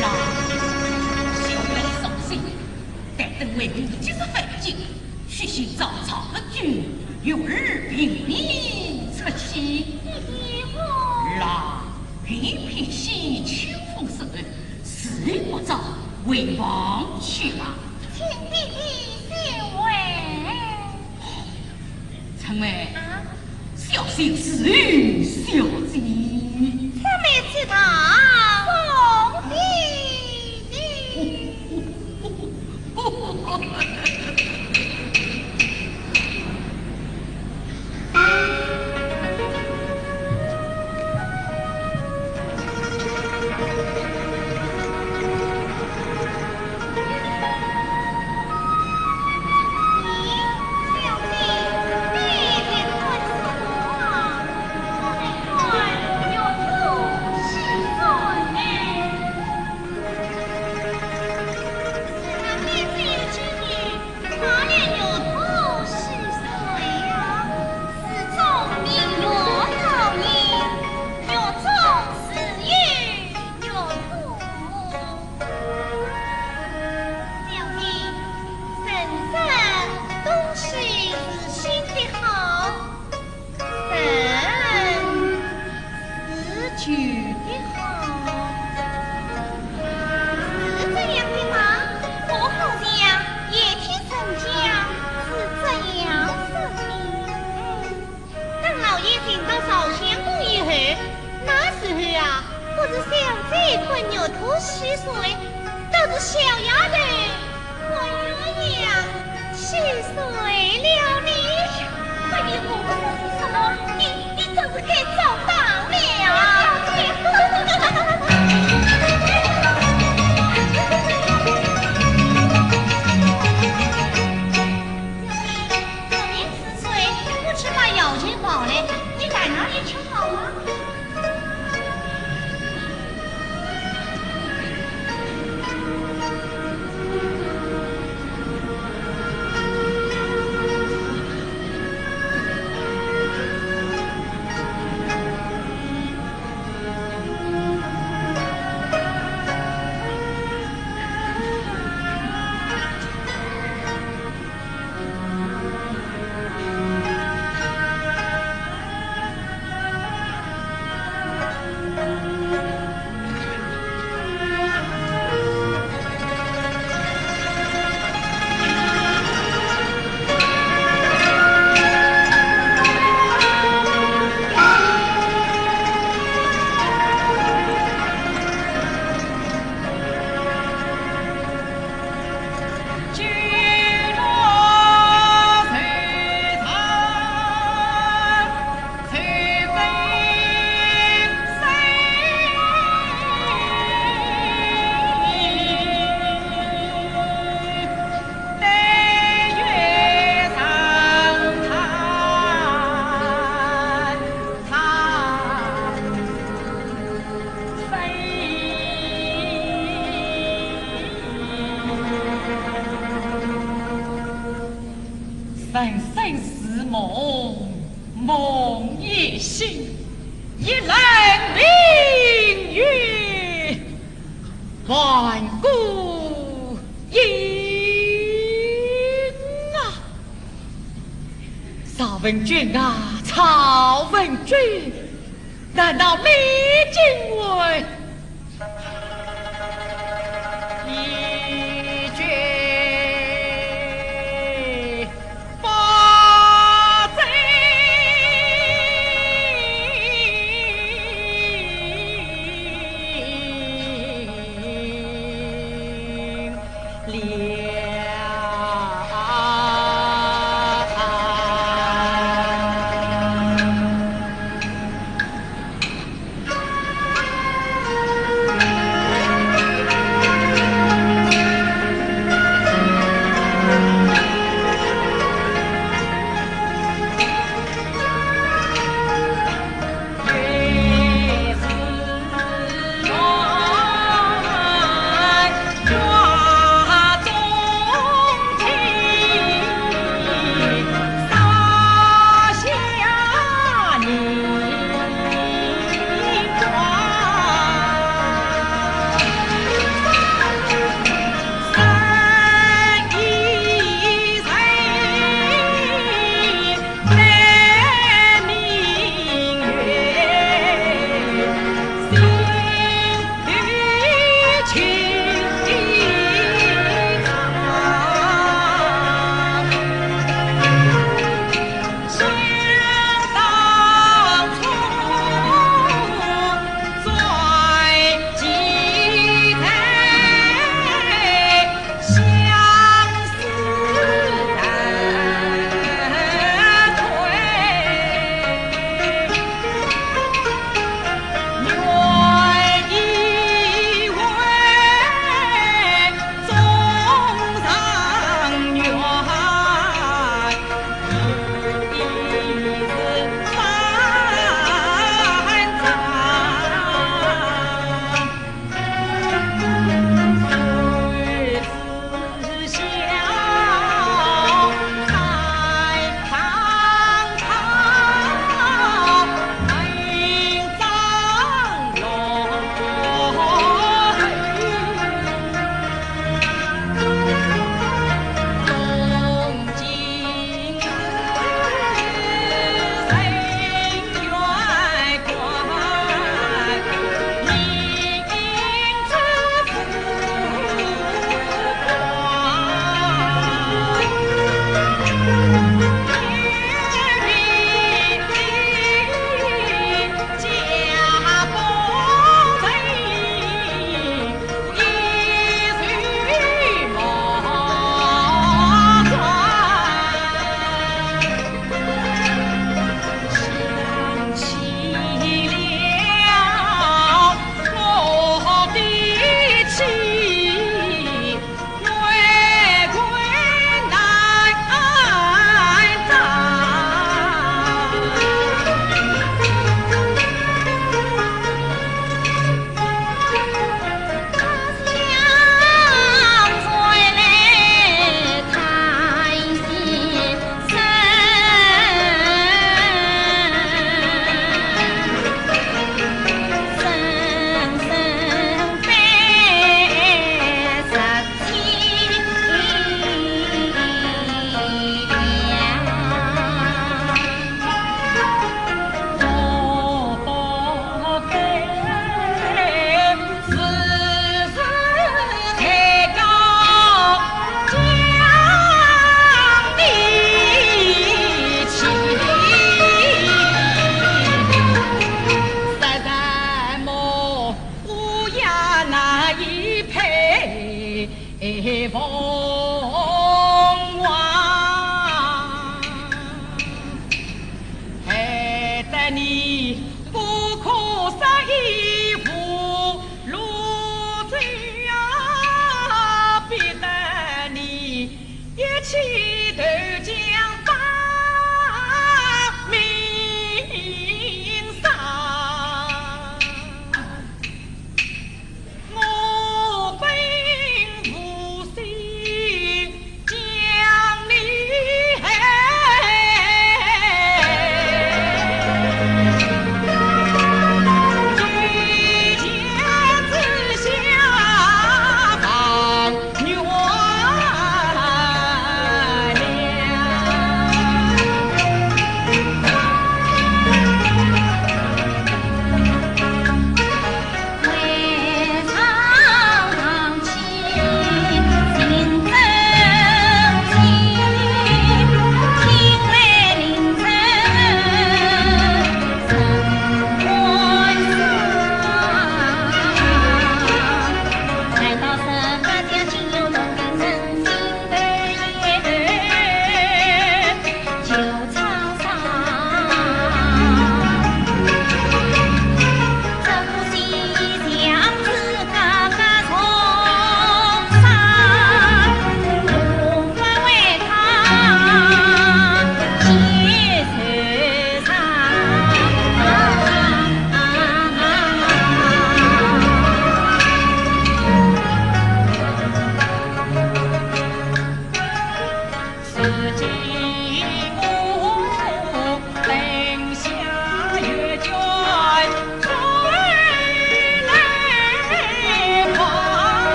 老小人伤心，待等为母及时返京，须寻曹操夫君，与尔并辻出气。爹爹，我……来，一片喜秋风时，自然不早，回房去吧。请爹爹收回。 春妹，啊？小心侍候小姐。春妹知道。送爹爹。生死梦，梦也醒，一人名曰万古英啊。赵文君啊，赵文君，难道你竟会 一句不争了。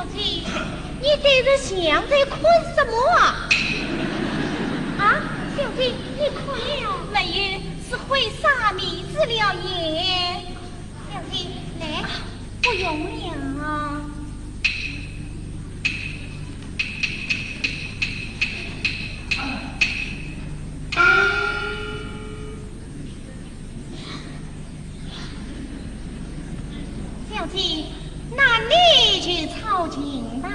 姐，你对着墙在看什么啊？啊，小姐，你看了没有？没有，是灰沙迷住了眼。小姐，来，不用了。小姐，那你就操琴吧。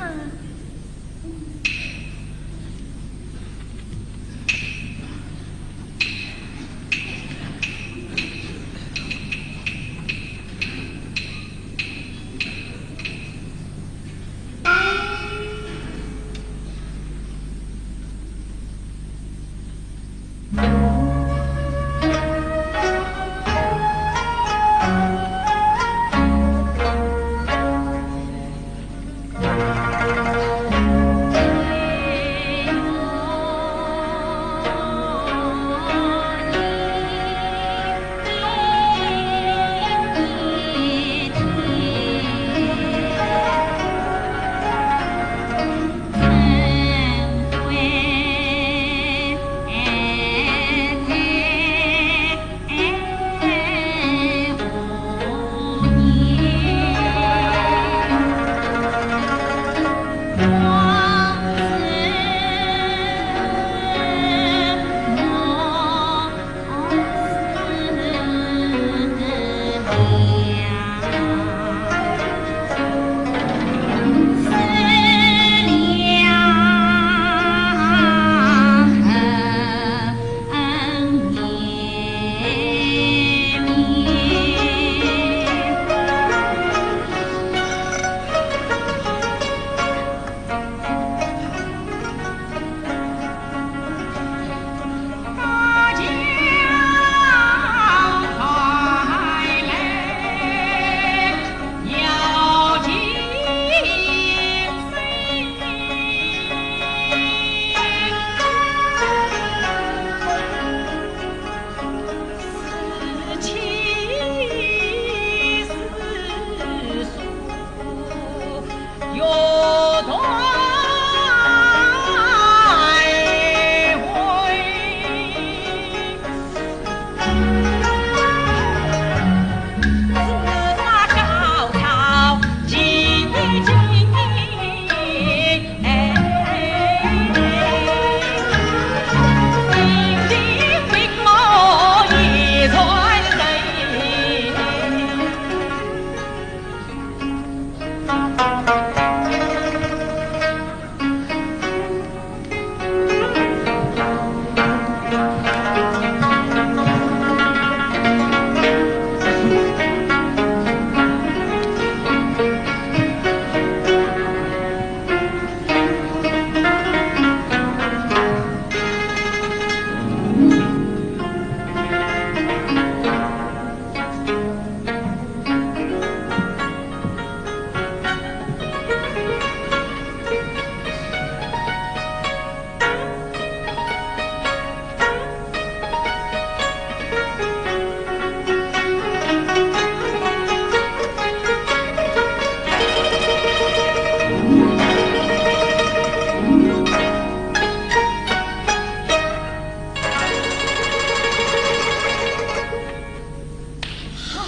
好，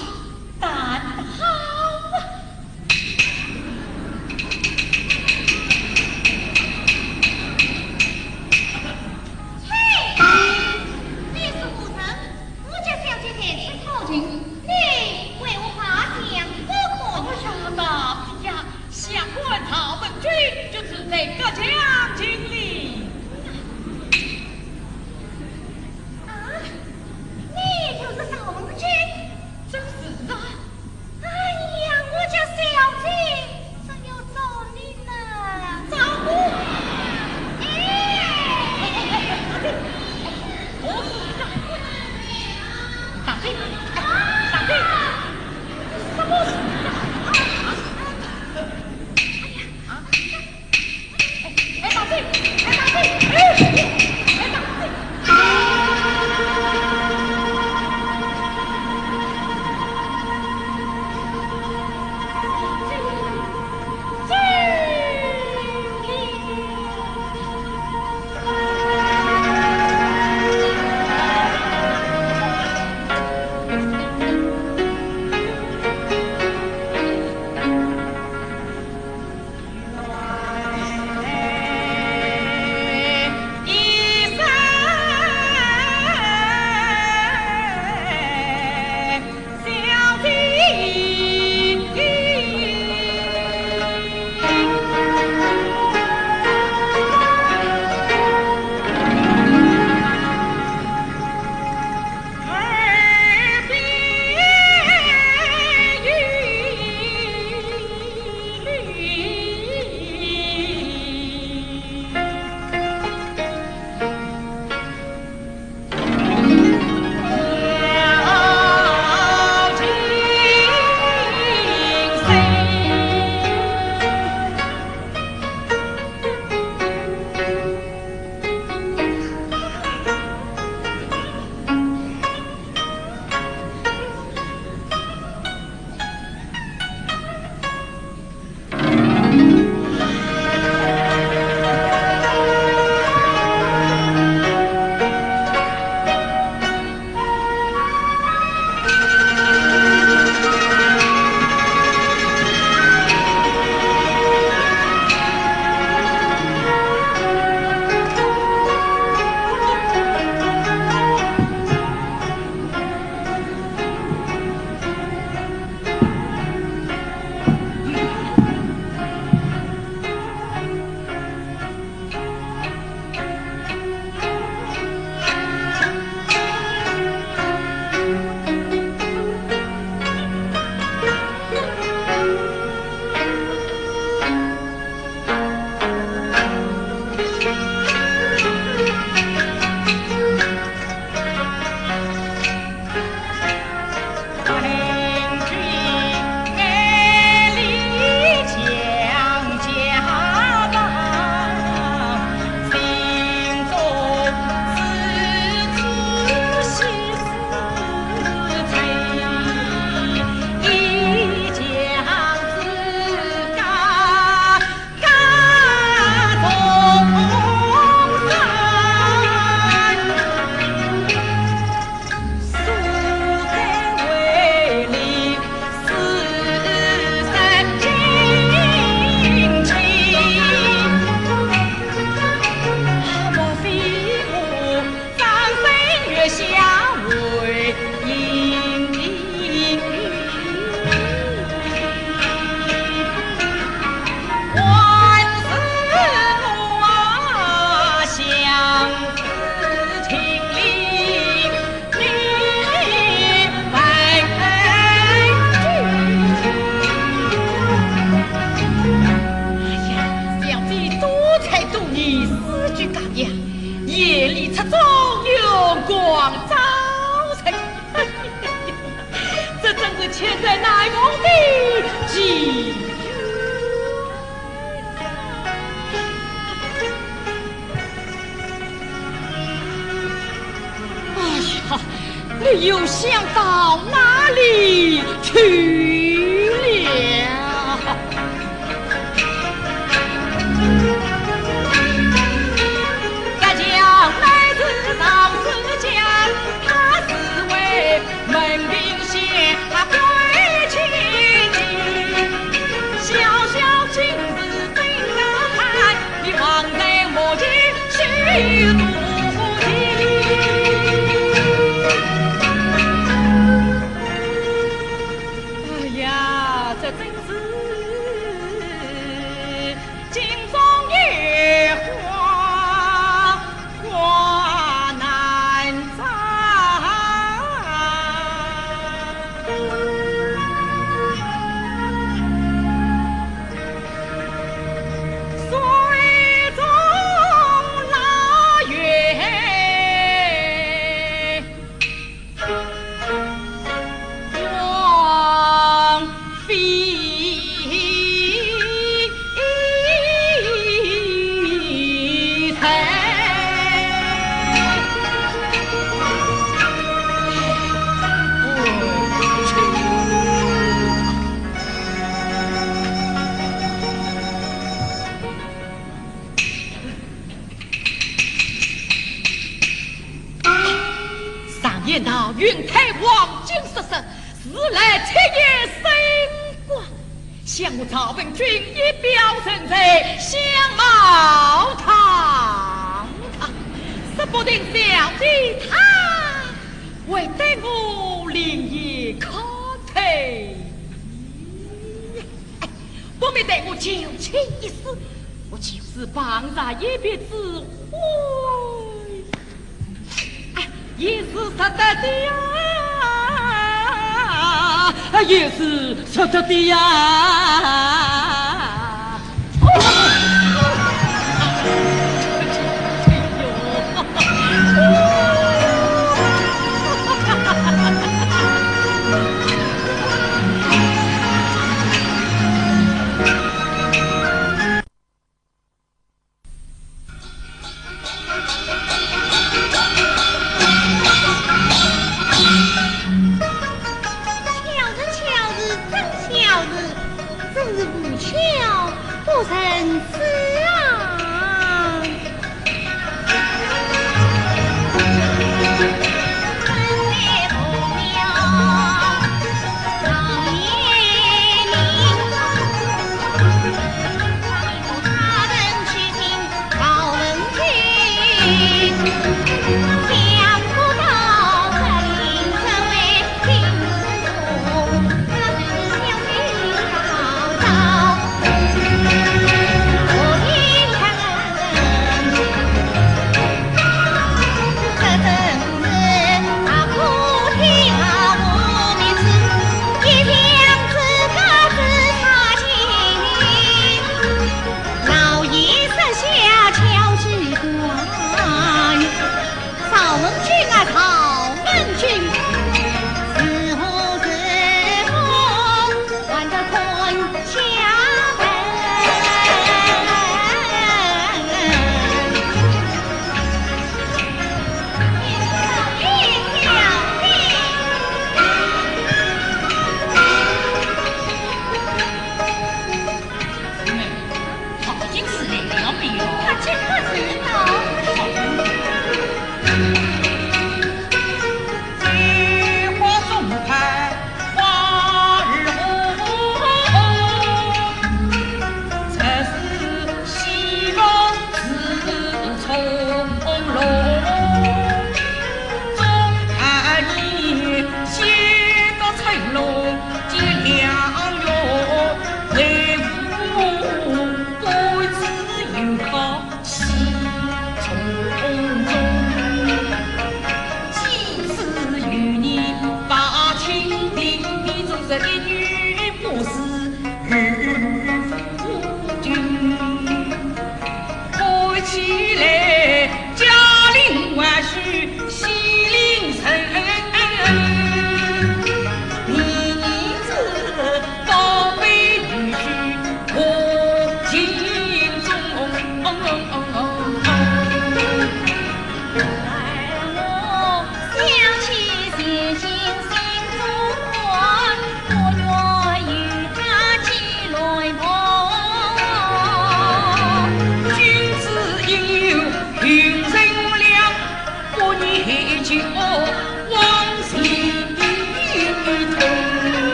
干得好啊！ 嘿，你是何人？我家小姐在此操琴，你为何画像不可？哎呀，大姐呀，下官赵文君就住在隔墙邻里。啊，你就是赵文君？正是啊。 哎呀，我家小姐，真要找你呢。找我？哎，哎，哎，哎，哎，大姐，哎，大姐，哎，大姐，什么事啊？啊，啊，哎呀，啊，哎，哎，大又想到哪里去了？哎呀，这真是金钟夜话话难招。水中拉月。常言道，云开黄金色色，日来七月生光。想我赵文君一表人才，相貌堂堂，说不定小姐她会对我另眼看待。哎，不免待我九千一死，我就是旁人一别之欢。 哎，也是值得的呀，也是值得的呀。巧事，巧事，真巧事，真是无巧不成书啊！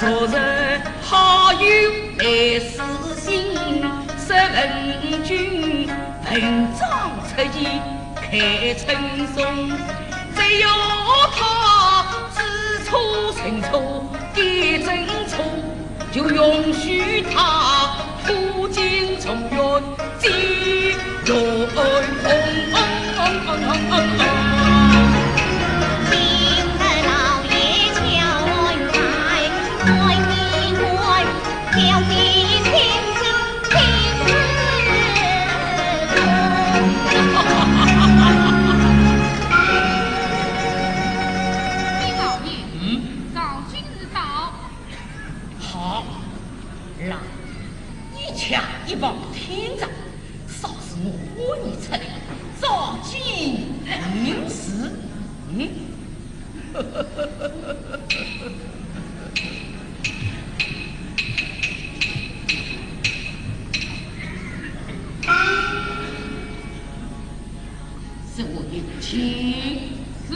昨日好友来私信，说文君文章出奇开春松，只要他知错认错，一认错就允许他破镜重圆。 李老爷，嗯？赵今日到。 好，来，你且一旁听着，稍事我唤你出来，照进行事。嗯？是我有请。是。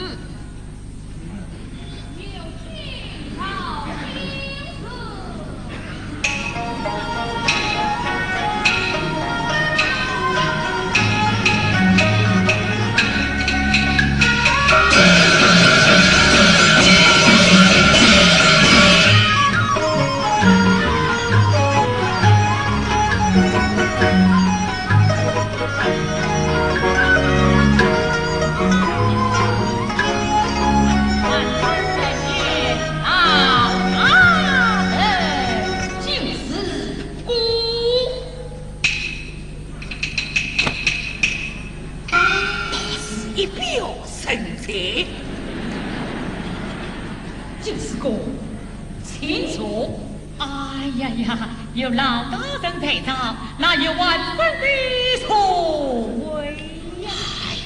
大事一表人才。进士公，请坐。哎呀呀，有老大人在上，哪有晚生的座位呀？哎，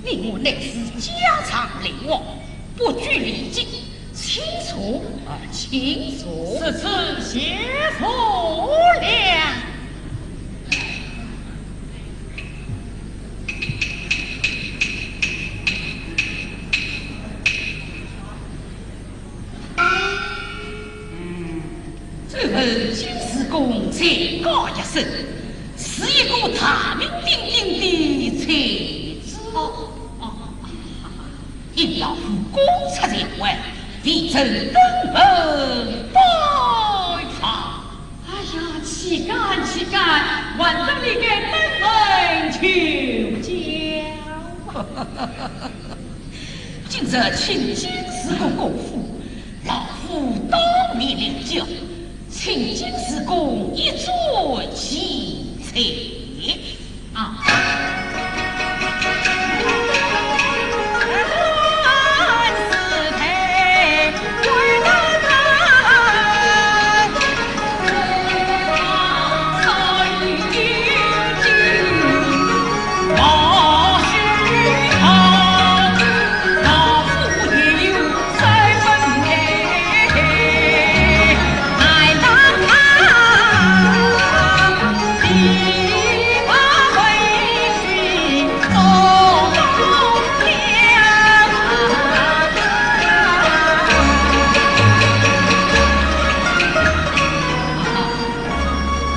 你我乃是家常来往，不拘礼节，请坐，啊，请坐。是，是，谢坐了。 这位进士公才高一生，是一个大名鼎鼎的才子。哦，哦，哦，应老夫公差在外，未曾登门拜访。哎呀，岂敢，岂敢，晚生理该登门求教。 今日请进士公过府，老夫当面领教，请进士公一坐其坐。啊。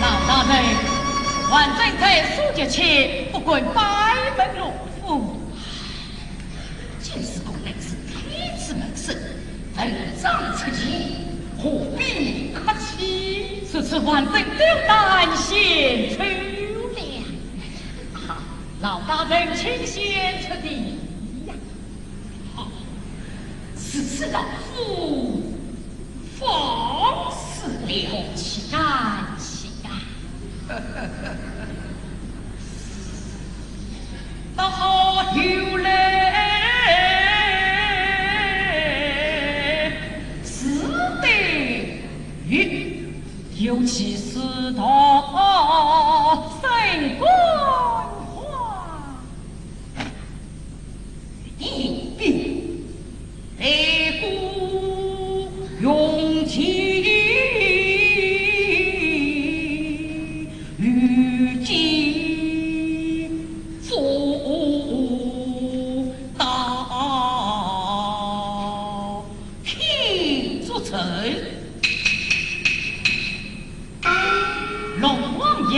老大人，晚生在书局前，不敢拜门入府。进士公乃是天子门生，文章出奇，何必客气？如此晚生斗胆献丑了。啊，老大人请先出题呀。好，如此老夫 放肆了。岂敢，岂敢。那好，有来是得有，有其事到三观花。 一并来过用情与金佛道天作证。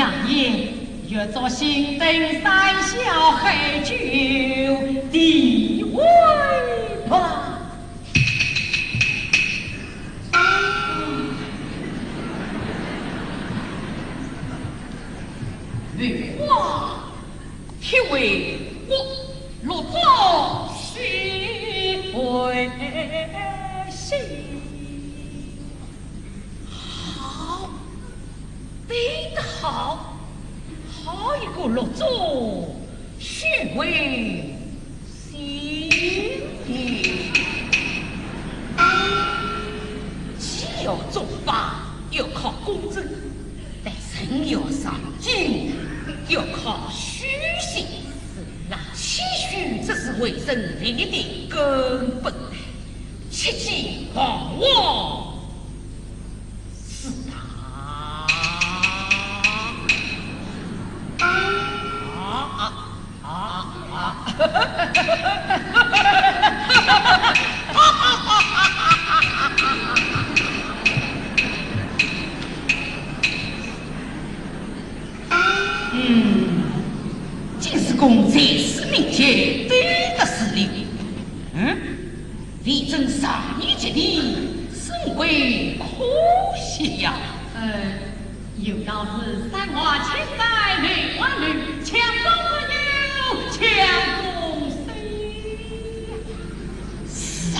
大爷，月作星灯三笑，喝酒提杯吧。梅花 铁为我落座须为心。好，对得好，好一个落座须为心也。既要作法，要靠公正， 但人要上进，要靠虚心。是啊，谦虚则是为人立业的根本，切忌狂妄自大。啊啊啊啊！ 嗯，金师公在此面前对得是哩。嗯，未曾上言及礼，甚为可惜呀。呃，有道是山外青山，楼外楼，墙中自有墙中声。是啊，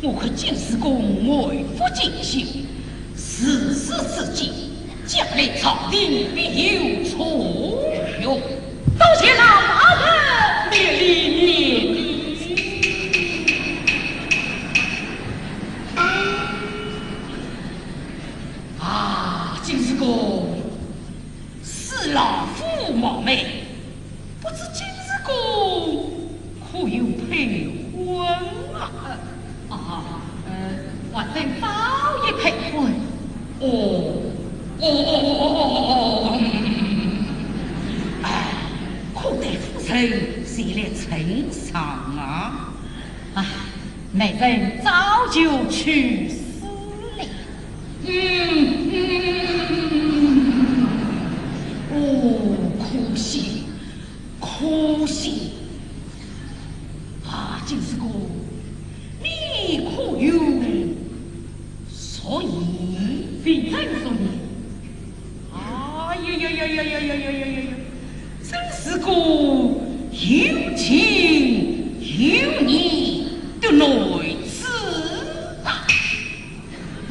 我看金师公爱护敬修，自始至今，将来朝廷必有重用。多谢老大人勉励勉励。啊，金师公，恕老夫冒昧， 不知金师公可有配婚啊？啊，呃，还真早已配婚。哦，哦哦哦哦哦哦，嗯。哎，可待夫人前来呈上啊？啊， 美人早就去世了。嗯，嗯，哦，可惜，可惜。啊，金师公，你可有 所以，非但所以，哎呀呀呀呀呀呀呀呀呀呀，真是个有情有义的男子啊！啊，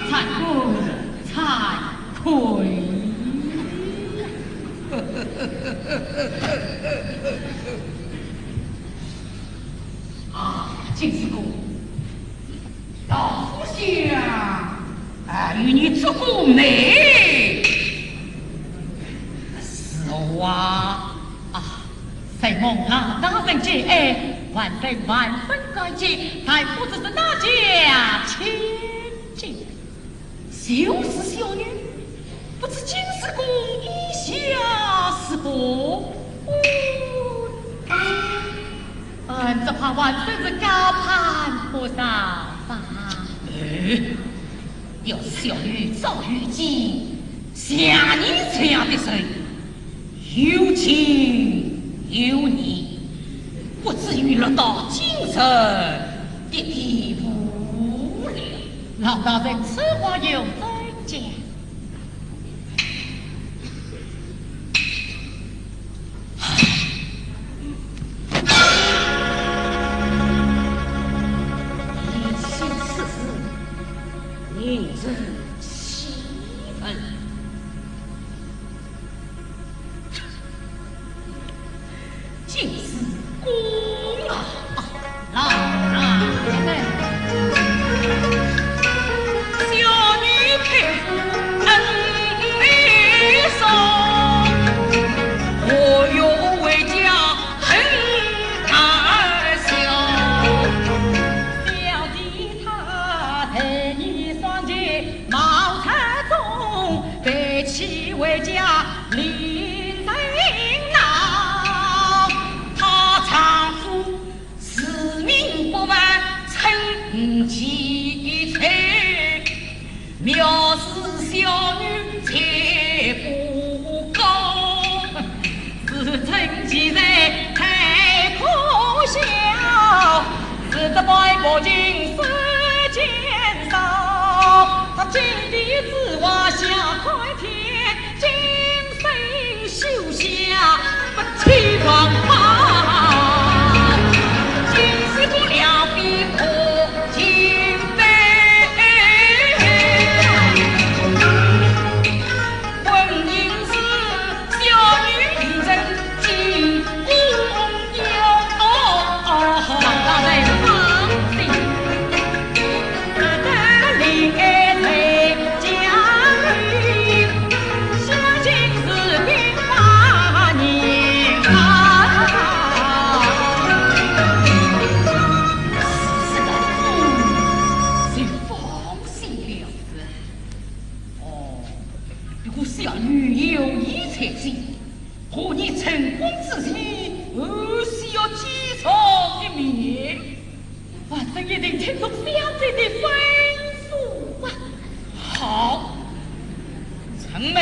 惭愧，惭愧。啊，金师公， 老夫想，啊，与你做个媒。是啊，啊，承蒙老大人节哀，晚生万分感激，但不知是哪家千金。就是小女，不知金师公意下如何？嗯， 嗯，只怕晚生是高攀不上吧。哎，要是小女早遇见像你这样的人，有情有义，不至于落到今日的地步了。老大人此话有怎讲？ 一心此事，令人气愤。金师公啊！ 老大人。小女配恩你送，何用为家恨大小？小弟她在你双肩冒彩中，背起回家令人恼。她丈夫 自命不凡称其才，藐视小女才现在太可笑，是这百步金世间少。他金的之外下开天，金身休下不起王法，金是不了比可金杯。 婚姻是小女一人记，无有。王大人放心。他的恋爱在家里，相信是平八年啊。是的，嗯，就放心了。 哦，不过小女有意猜忌，和你成功之前，还是要见上一面。我这一定听从小姐的吩咐啊。好，陈梅。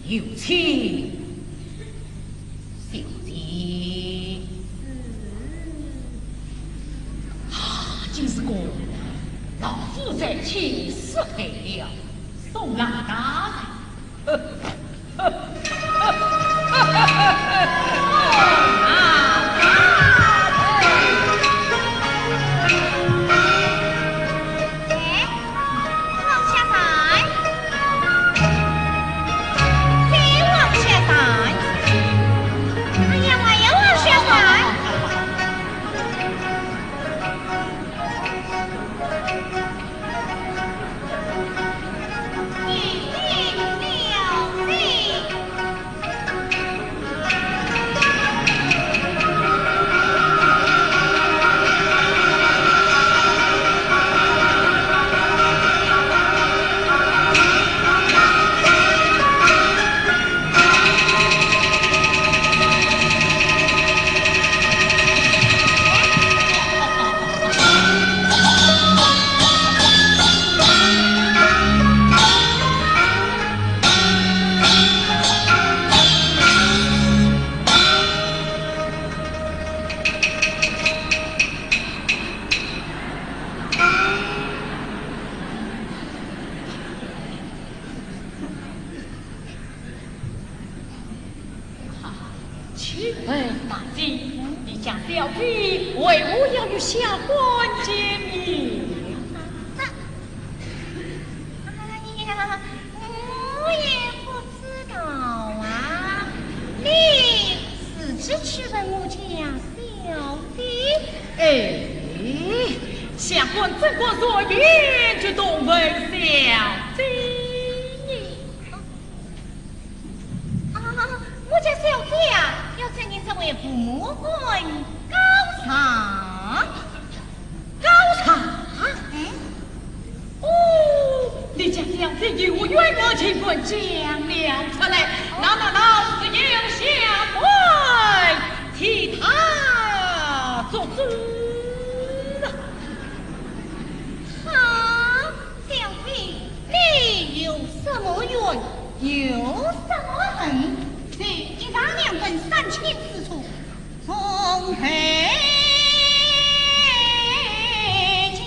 有请小姐。啊，真是个老夫在前失陪了，送老大人。 哎，王小三，嘿，王小三，哎呀，哎呀，王小三。你，你，你。请问大姐，你家小姐为何要与下官见面？啊，哎呀，我也不知道啊。你自己去问我家小姐。哎，下官怎敢随便去动问小姐呢？ 啊，我家小姐啊，要称你这位父母官高尚。高尚？嗯。哦，你家小姐有冤案情况讲了出来，那么老夫有下官替她做主啊。好， 小姐，你有什么冤，有什么恨，在一丈两分三千之处，从何讲？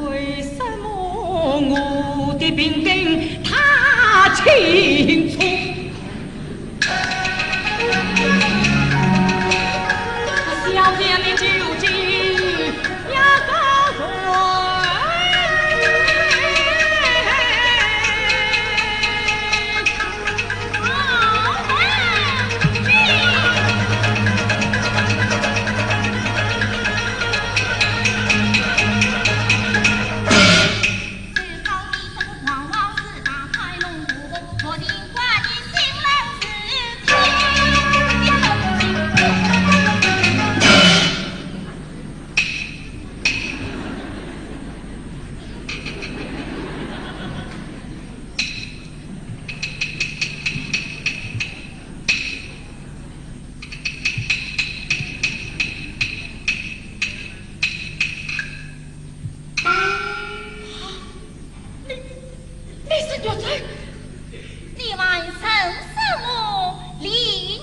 为什么我的病根他清楚？小姐，你究竟要告诉我？ 你，你是玉珍？你还称什么李玉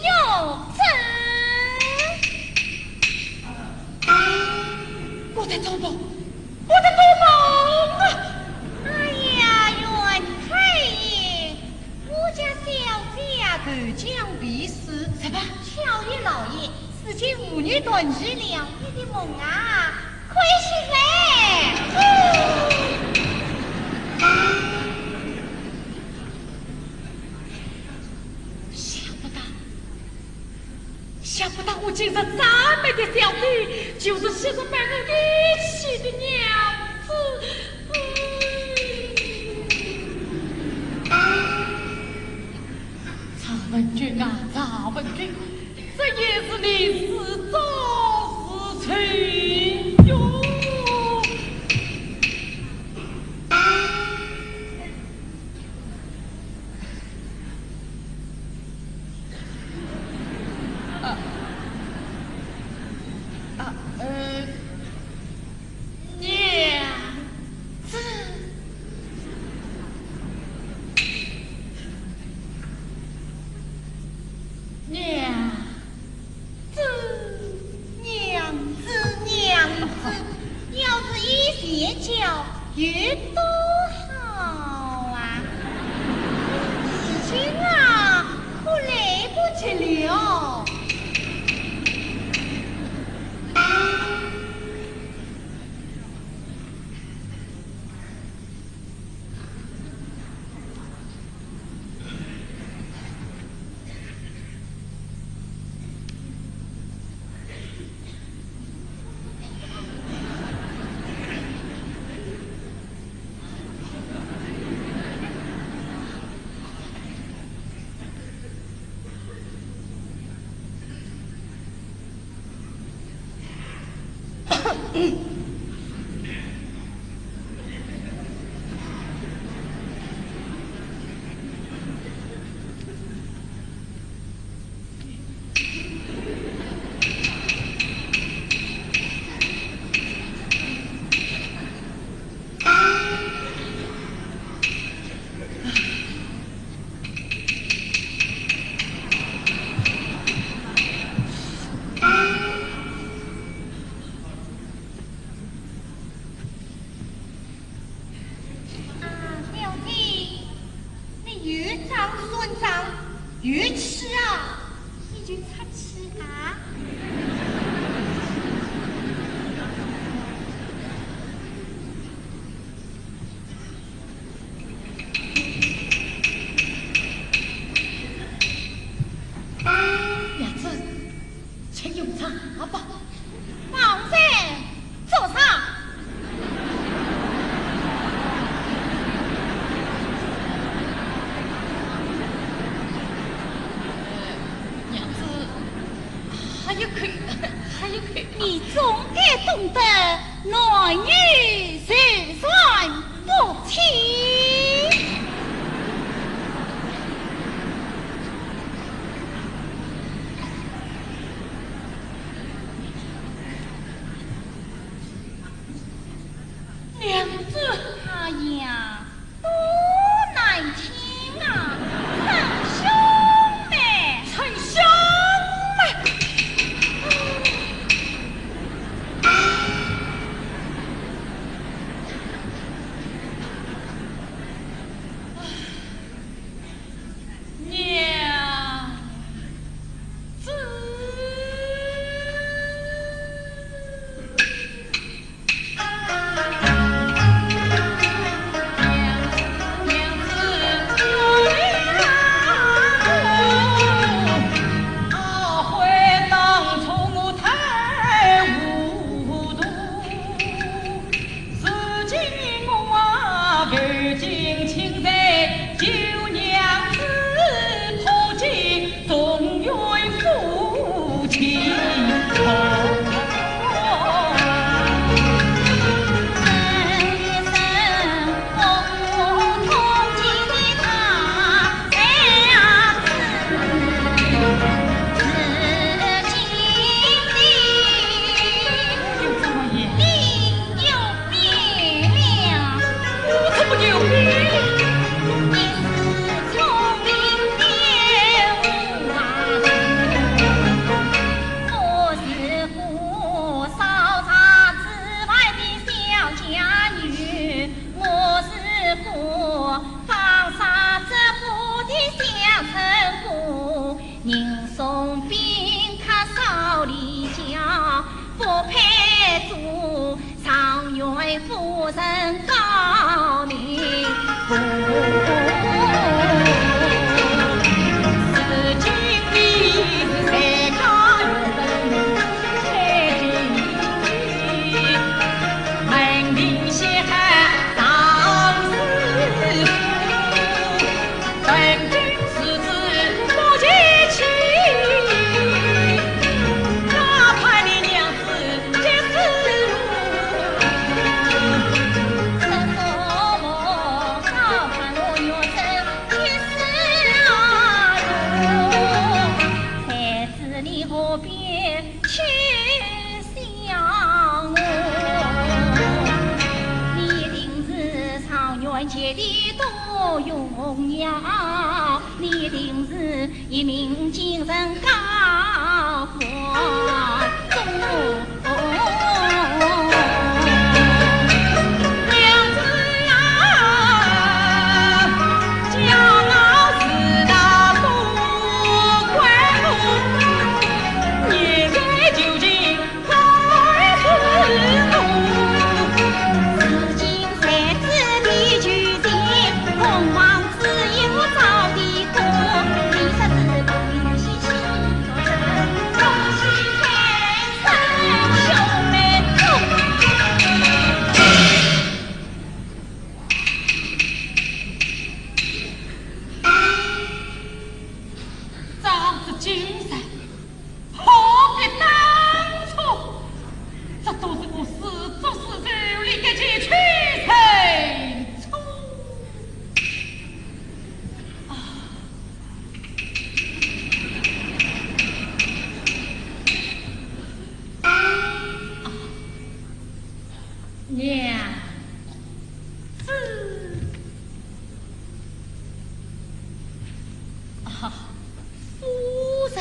珍？我在做梦，我在做梦啊！哎呀，袁太爷，我家小姐投江避暑，什么？巧遇老爷，世间无女断句了，你的梦啊， 快醒来！想不到，想不到我今日赞美的小姐，就是昔日被我遗弃的娘子。哎，赵文君啊，赵文君！ 这也是你自作自受哟。啊，啊，呃， 娘子，娘子，娘子，娘子，要是一歇觉有多好啊！如今啊，可来不及了。有气啊，你就出气啊。娘子，请用茶吧。王妃，坐上。娘子，还有口，还有口。你总该懂得，男女授受不亲。 娘子。哎呀，多难听啊！称兄妹，称兄妹。 娘子。早知今日， 何必当初？这都是我自作自受，理该去承受。啊！啊！娘子。啊！ 夫人。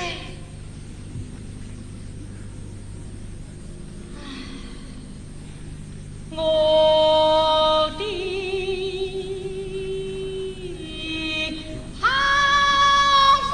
唉，我的丈夫。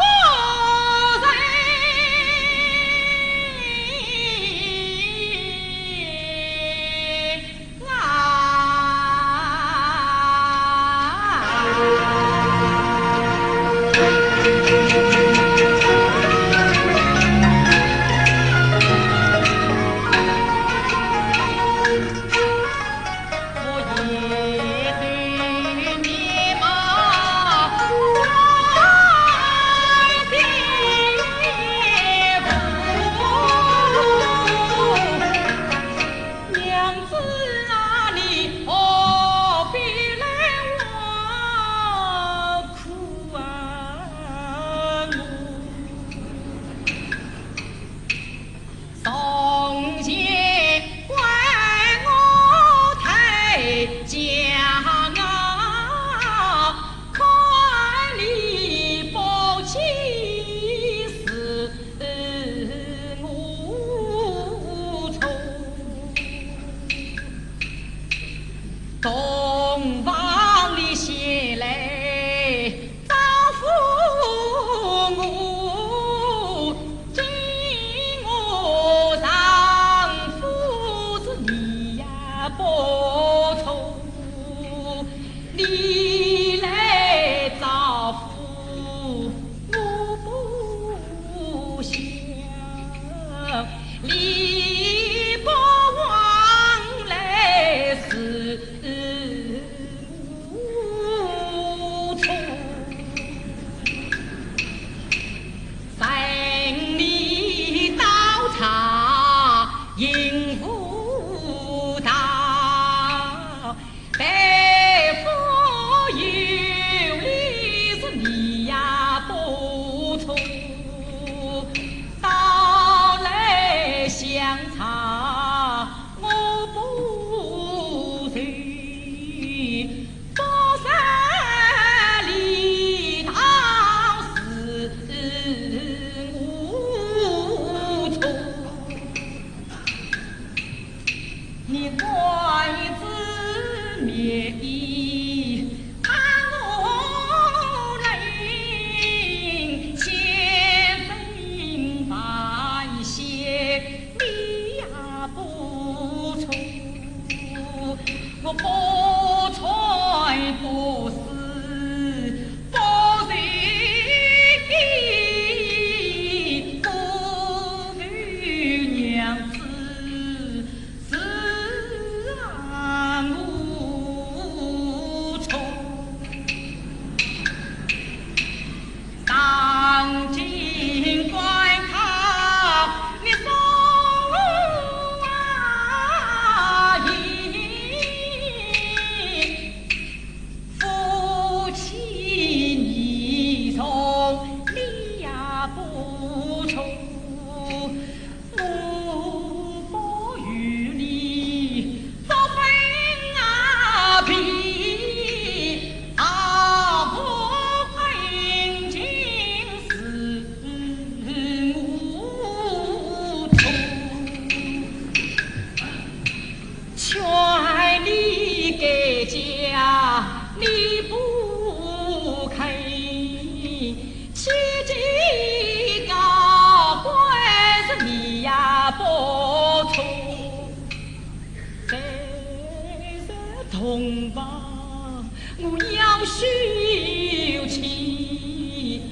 休戚，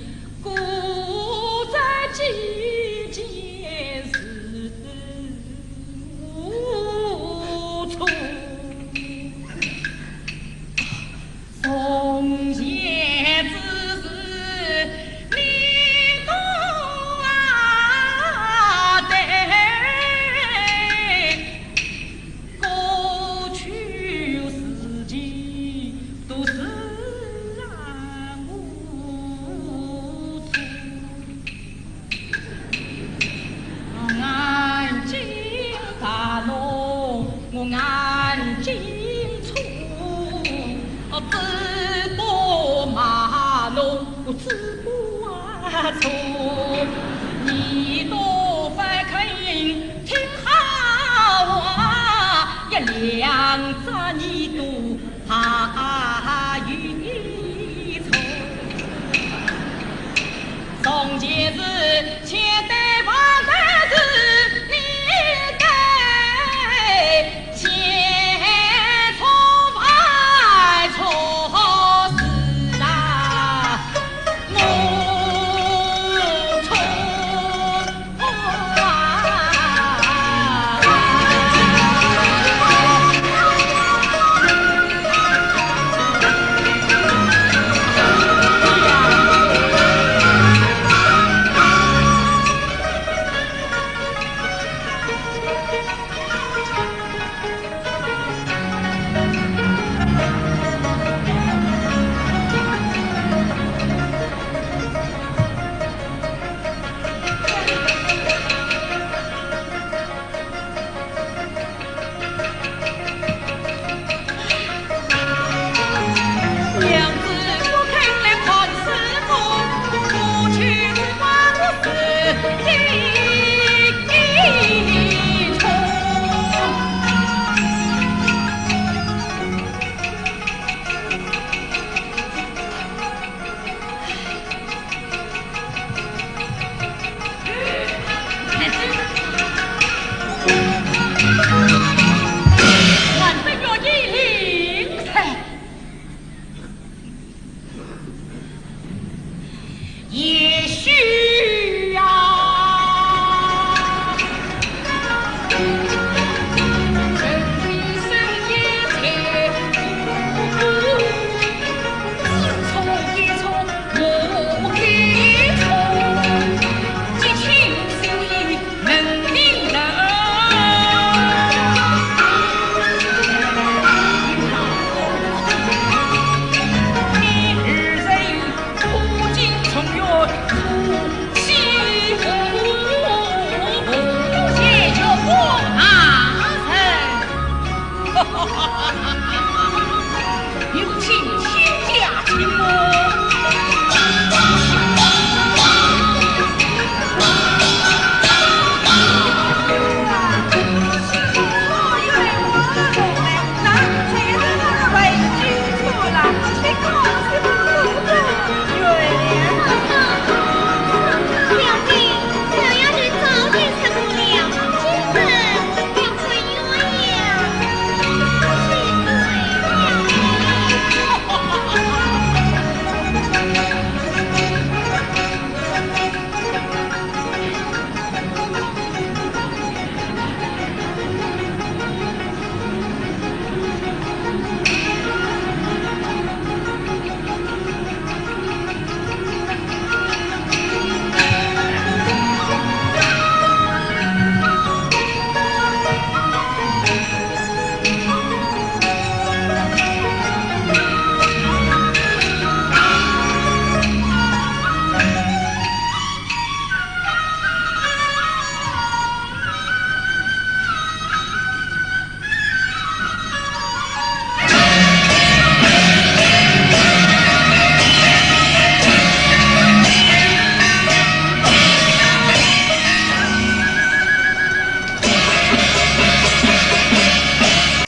故在己见是无错。从前之事，你多啊对。 过去事情都是啊无错。眼睛大侬，我眼睛粗，嘴巴嘛侬，我嘴巴粗。你都不肯 听好话，一两只耳朵怕有错。从前是